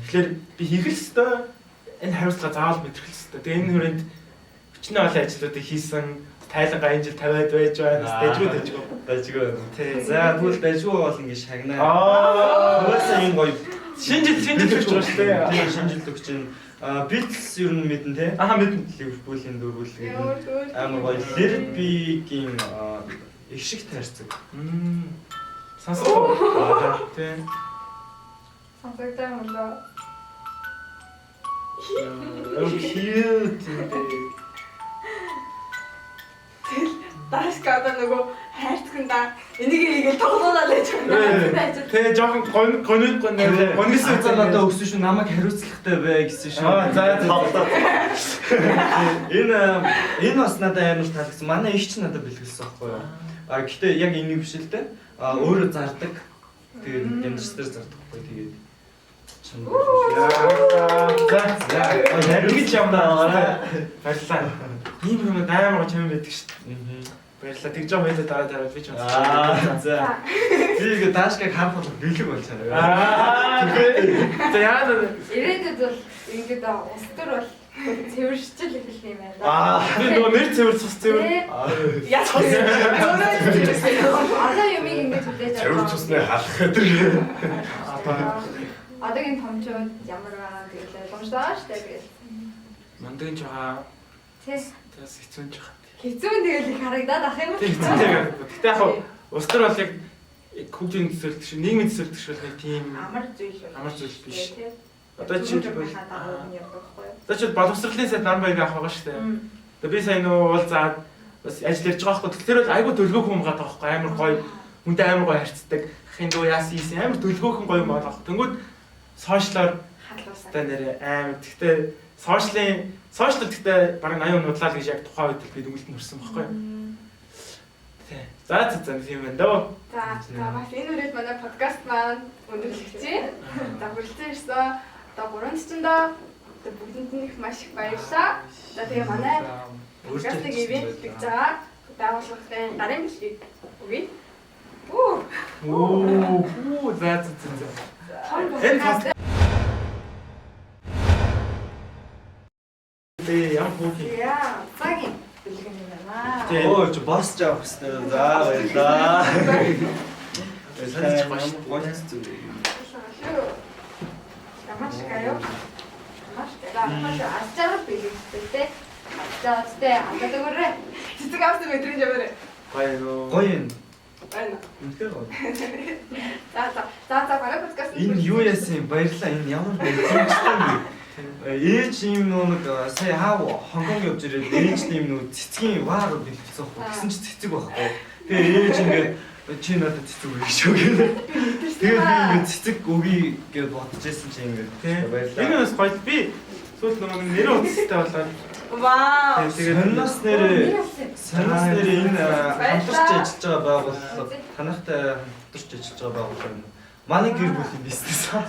Тэгэхээр би хийх л ёстой. Энэ хариуцлага заавал мэдрэх л ёстой. Тэгээ энэ хүрээнд өчнөө олон ажлуудыг хийсэн, тайлангаа энэ жил 50-ад байж байна. Дажгүй. Дажгүй. Тий. За, тэгвэл дажгүй бол ингэ шагнаа. Аа, угаасаа юм гоё. Шинэ жил өгч байгаа шүү дээ. Тий, шинэ жил өгч байна. Beatles ер нь мэднэ те. Аа мэднэ. Ливерпулийн дөрвөл гэдэг амар гоё. Let It Be-гийн их шиг тайрцаг. Сонсгоо. Тий. Сонсогдсон юм болоо. Cute юм бэ. Тэгэл Дашка одоо нөгөө хайрцагнда энийг хийгээл тоглоулаа гэж байна. Тэ жоохон гонигсон зан одоо өгсөн шүү намайг хариуцлагатай бай гэсэн шүү. Аа за за. Энэ бас надад амар таалагдсан. Манай их ч надад бэлгэлсэн байхгүй юу? А гэхдээ яг энийг биш л дээ. А өөрөө зардаг. Тэгээд гэмжс дээр зардаг байхгүй тэгээд. За за. Ингэж юмнаа. Баярлалаа. Ийм юм амар гоё чам байдаг шүү дээ. Баярлалаа. Тэгж байгаа хоёлаа дараа тариул би ч сонссон. Аа за. Би ингээ Дашкаг харах бол бэлэг болж байгаа. Аа. За яа. Ирээдүйд бол ингээд улс төр бол цэвэршчил эхэлэх юм байна. Аа. Би нөгөө нэр цэвэр цус цэвэр. Яа цус. Одоо юмыг ингэж хүлээж авах. Цэвэр цусны халах гэдэг. Одоогийн томчууд ямар байгаа тэгэл ойлгомжтой байгаа шүү дээ тэгэл. Мундаг ч байгаа. Тэс. Тэс хэцүү ч байгаа. Хэцүү нь тэгэл их харагдаад ах юм. Хэцүү тэгээд. Гэтэ яг улс төр бол яг хүүхдийн төсөөлдөг шиг, нийгмийн төсөөлдөг шиг нэг тийм амар зүйл амар зүйл биш. Одоо жишээлбэл одоо чи боловсролын сайд Наранбаяр авах байгаа шүү дээ. Тэгээ би сайн нөө уулзаад бас ажил ярьж байгаа байхгүй. Тэр бол айгүй дөлгөөх хүн байгаа байхгүй. Амар гоё хүнтэй амар гоё харьцдаг. Ахын дүү яасан ийсэн амар дөлгөөхөн гоё юм байгаа байхгүй. Тэнгүүд сошиалар хадлуулсан. Нэрээ амар. Гэхдээ сошиал гэхдээ бараг 80% нудлаа л гэж яг тухайн үед би дүнэлтэнд хүрсэн байхгүй. Тий. За за за тийм байна дөө. За за бас энэ үрээд манай подкаст маань өндөрлөгчээ. За хүрэлцэн ирсэн. Одоо гурван зочиндоо одоо бүгдэнд нь их маш их баярлалаа. За тэгээ манай подкастыг ивент гэж байгаа байгууллагын гарын бэлгийг өгье. Үу. Оо, хүү, за за за. Том Энэ подкаст. Тэгээ ямар хүүхий. Яа. Цагийн бэлэг юм байна. Тий. Оо чи босч авах хэрэгтэй. За баярлаа. Санаж гоё шүү дээ. Гоё зүг. Шүү. Ямар шиг аюу. Маш за маш аз жаргал бэлэгтэй те. За үстэй алдаад өгөөрэй. Цэцэг авсан мэдрэмж яваарэ. Гоё юу. Гоё юм. Байна. Үнэхээр гоё. За за. За за манай подкаст Энэ юу яасан юм? Баярлаа. Энэ ямар баярлалаа юм бэ? Ээж юм нэг сая хав Хонконг явж ирээд ээж юм нэг цэцгийн вар бэлтгэсэн байхгүй. Тэгсэн чи цэцэг байхгүй. Тэгээ ээж ингээд чи надад цэцэг өгье шүү гэдэг. Тэгээд би ингээд цэцэг өгье гэж бодож байсан чи ингээд Тий. баярлалаа. Энэ бас гоё. Би сүүлд нөгөө нэг нэрээ утастай болоод Вау. тэгээд Сонноос нэрээ Сонноос нэрээ энэ хамтарч Баярлалаа. ажиллаж байгаа байгууллага танайхтай хамтарч ажиллаж байгаа байгууллага юм. Манай гэр бүлийн бизнес. Аа.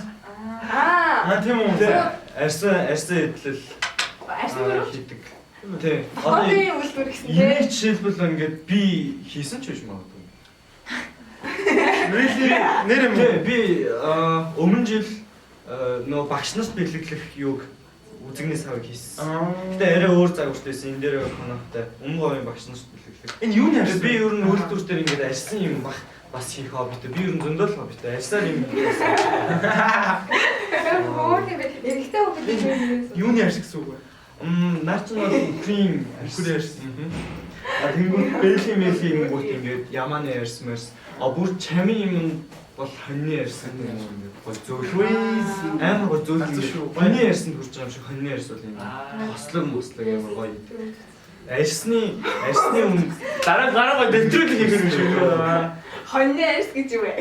Аа тийм үү. Тэ арьсан арьсан эдлэл Арьсан дөрөв. хийдэг. Тий. Одоо Хобби үйлдвэр гэсэн энийг тий. жишээлбэл ингээд би хийсэн ч биш магадгүй. Really нэр юм Тий уу? би өмнө жил нөгөө багш нарт бэлэглэх юуг үзэгний савыг хийсэн. Аа. Гэтэ арай өөр загвартай байсан. Энэ дээр коноптой өмнө говийн багш нарт бэлэглэх. Энэ юуны Тэгээд арьсан? би ер нь үйлдвэр дээр ингээд арьсан юм бах бас хийх хоббитой. Би ер нь зөндөл хоббитой. Арьсаар юм хийсэн. Хөөх юм бэ? Эрэгтэй хүүхэд юм. Юуны арьс гэсэн үг вэ? Наа чи бол үхрийн Үхрийн арьс. А тэгэнгүүт бэлийн мэлийн юм гут ингээд ямааны арьс мэрс. А бүр чамин юм бол хоньны арьс юм ингээд гол зөөлхөө. Амар гол зөөлхөө. Галзуу шүү. Хоньны арьсанд хүрч байгаа юм шиг хоньны арьс бол юм. Хослог мослог амар гоё. Арьсны арьсны үн Дараа дараа гоё дэвтрүүлэг хийх юм шиг үү? Хоньны арьс гэж юу вэ?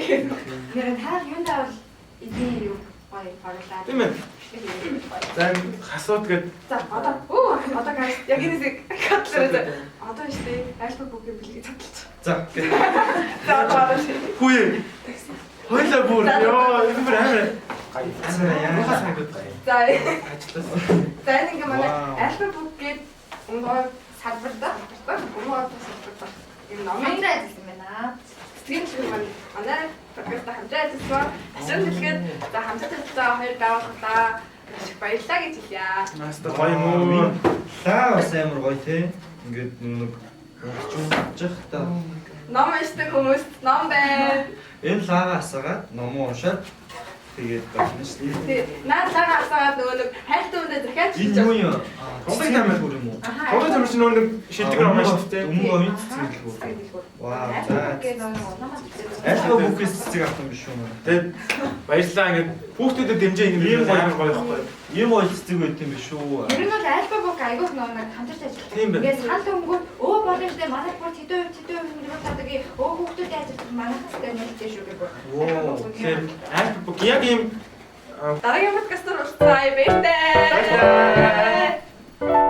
Нэр та юундаа бол эдний юу гоё оруулаад. Тийм ээ. За энэ хасууд гээд За одоо өө одоо guys яг энэ хэсэг катлаа. Одоо шүү дээ. Альфа бүгийн бэлгийг цадалж. за За одоо шүү. Хүү. Хойлоо бүр ёо энэ бүр амар амар яа. муухай санагдаад байна. За Ажилласан. за энэ ингээ манай Вау. альфа бүг гээд өмнө Салбар да. өмнө салбар дах юм номын Хамтран ажилласан байна. Сэтгэлийн төлөв маань манай подкастта хамтран ажилласан. Ташаан дэлгээд за хамтран ажиллаж байгаа хоёр байгууллагаа маш их баярлалаа гэж хэлье. Наста гоё юм уу? Лаа бас амар гоё те. Ингээд нэг уншиж та. Ном уншдаг хүмүүст ном байна. Энэ лаага асаагаад номоо уншаад тэгээд болно шүү дээ. Тий. Наад лага асаагаад нөгөө нэг хайртай хүндээ захиач Энэ юу юм? Тундаг тамир бүр юм уу? Аха. Тундаг тамир чинь нөгөө нэг шилдэг роман шүү дээ. Өмнө говийн цэцэг дэлгүүр. Вау. За. Альфа бүкээс цэцэг авах юм биш үү? Тэгээд баярлалаа ингээд хүүхдүүдэд дэмжээ ингэ Ийм гоё. амар гоё байхгүй. Ийм гоё цэцэг байт юм биш үү? Ер нь бол альфа бук айгүйх нөө нэг хамтарч ажилладаг. Тийм байна. Ингээд санал өнгөт өө болно штэ манай бүр хэдэн хувь хэдэн хувь хөндрүүлдэг өө хүүхдүүдэд ажиллах манайхаас дээр нээлттэй шүү гэх. Вау. Тэгэхээр альфа бүк яг ийм Дараагийн подкастаар уулзъя. Баяртай. Баярлалаа.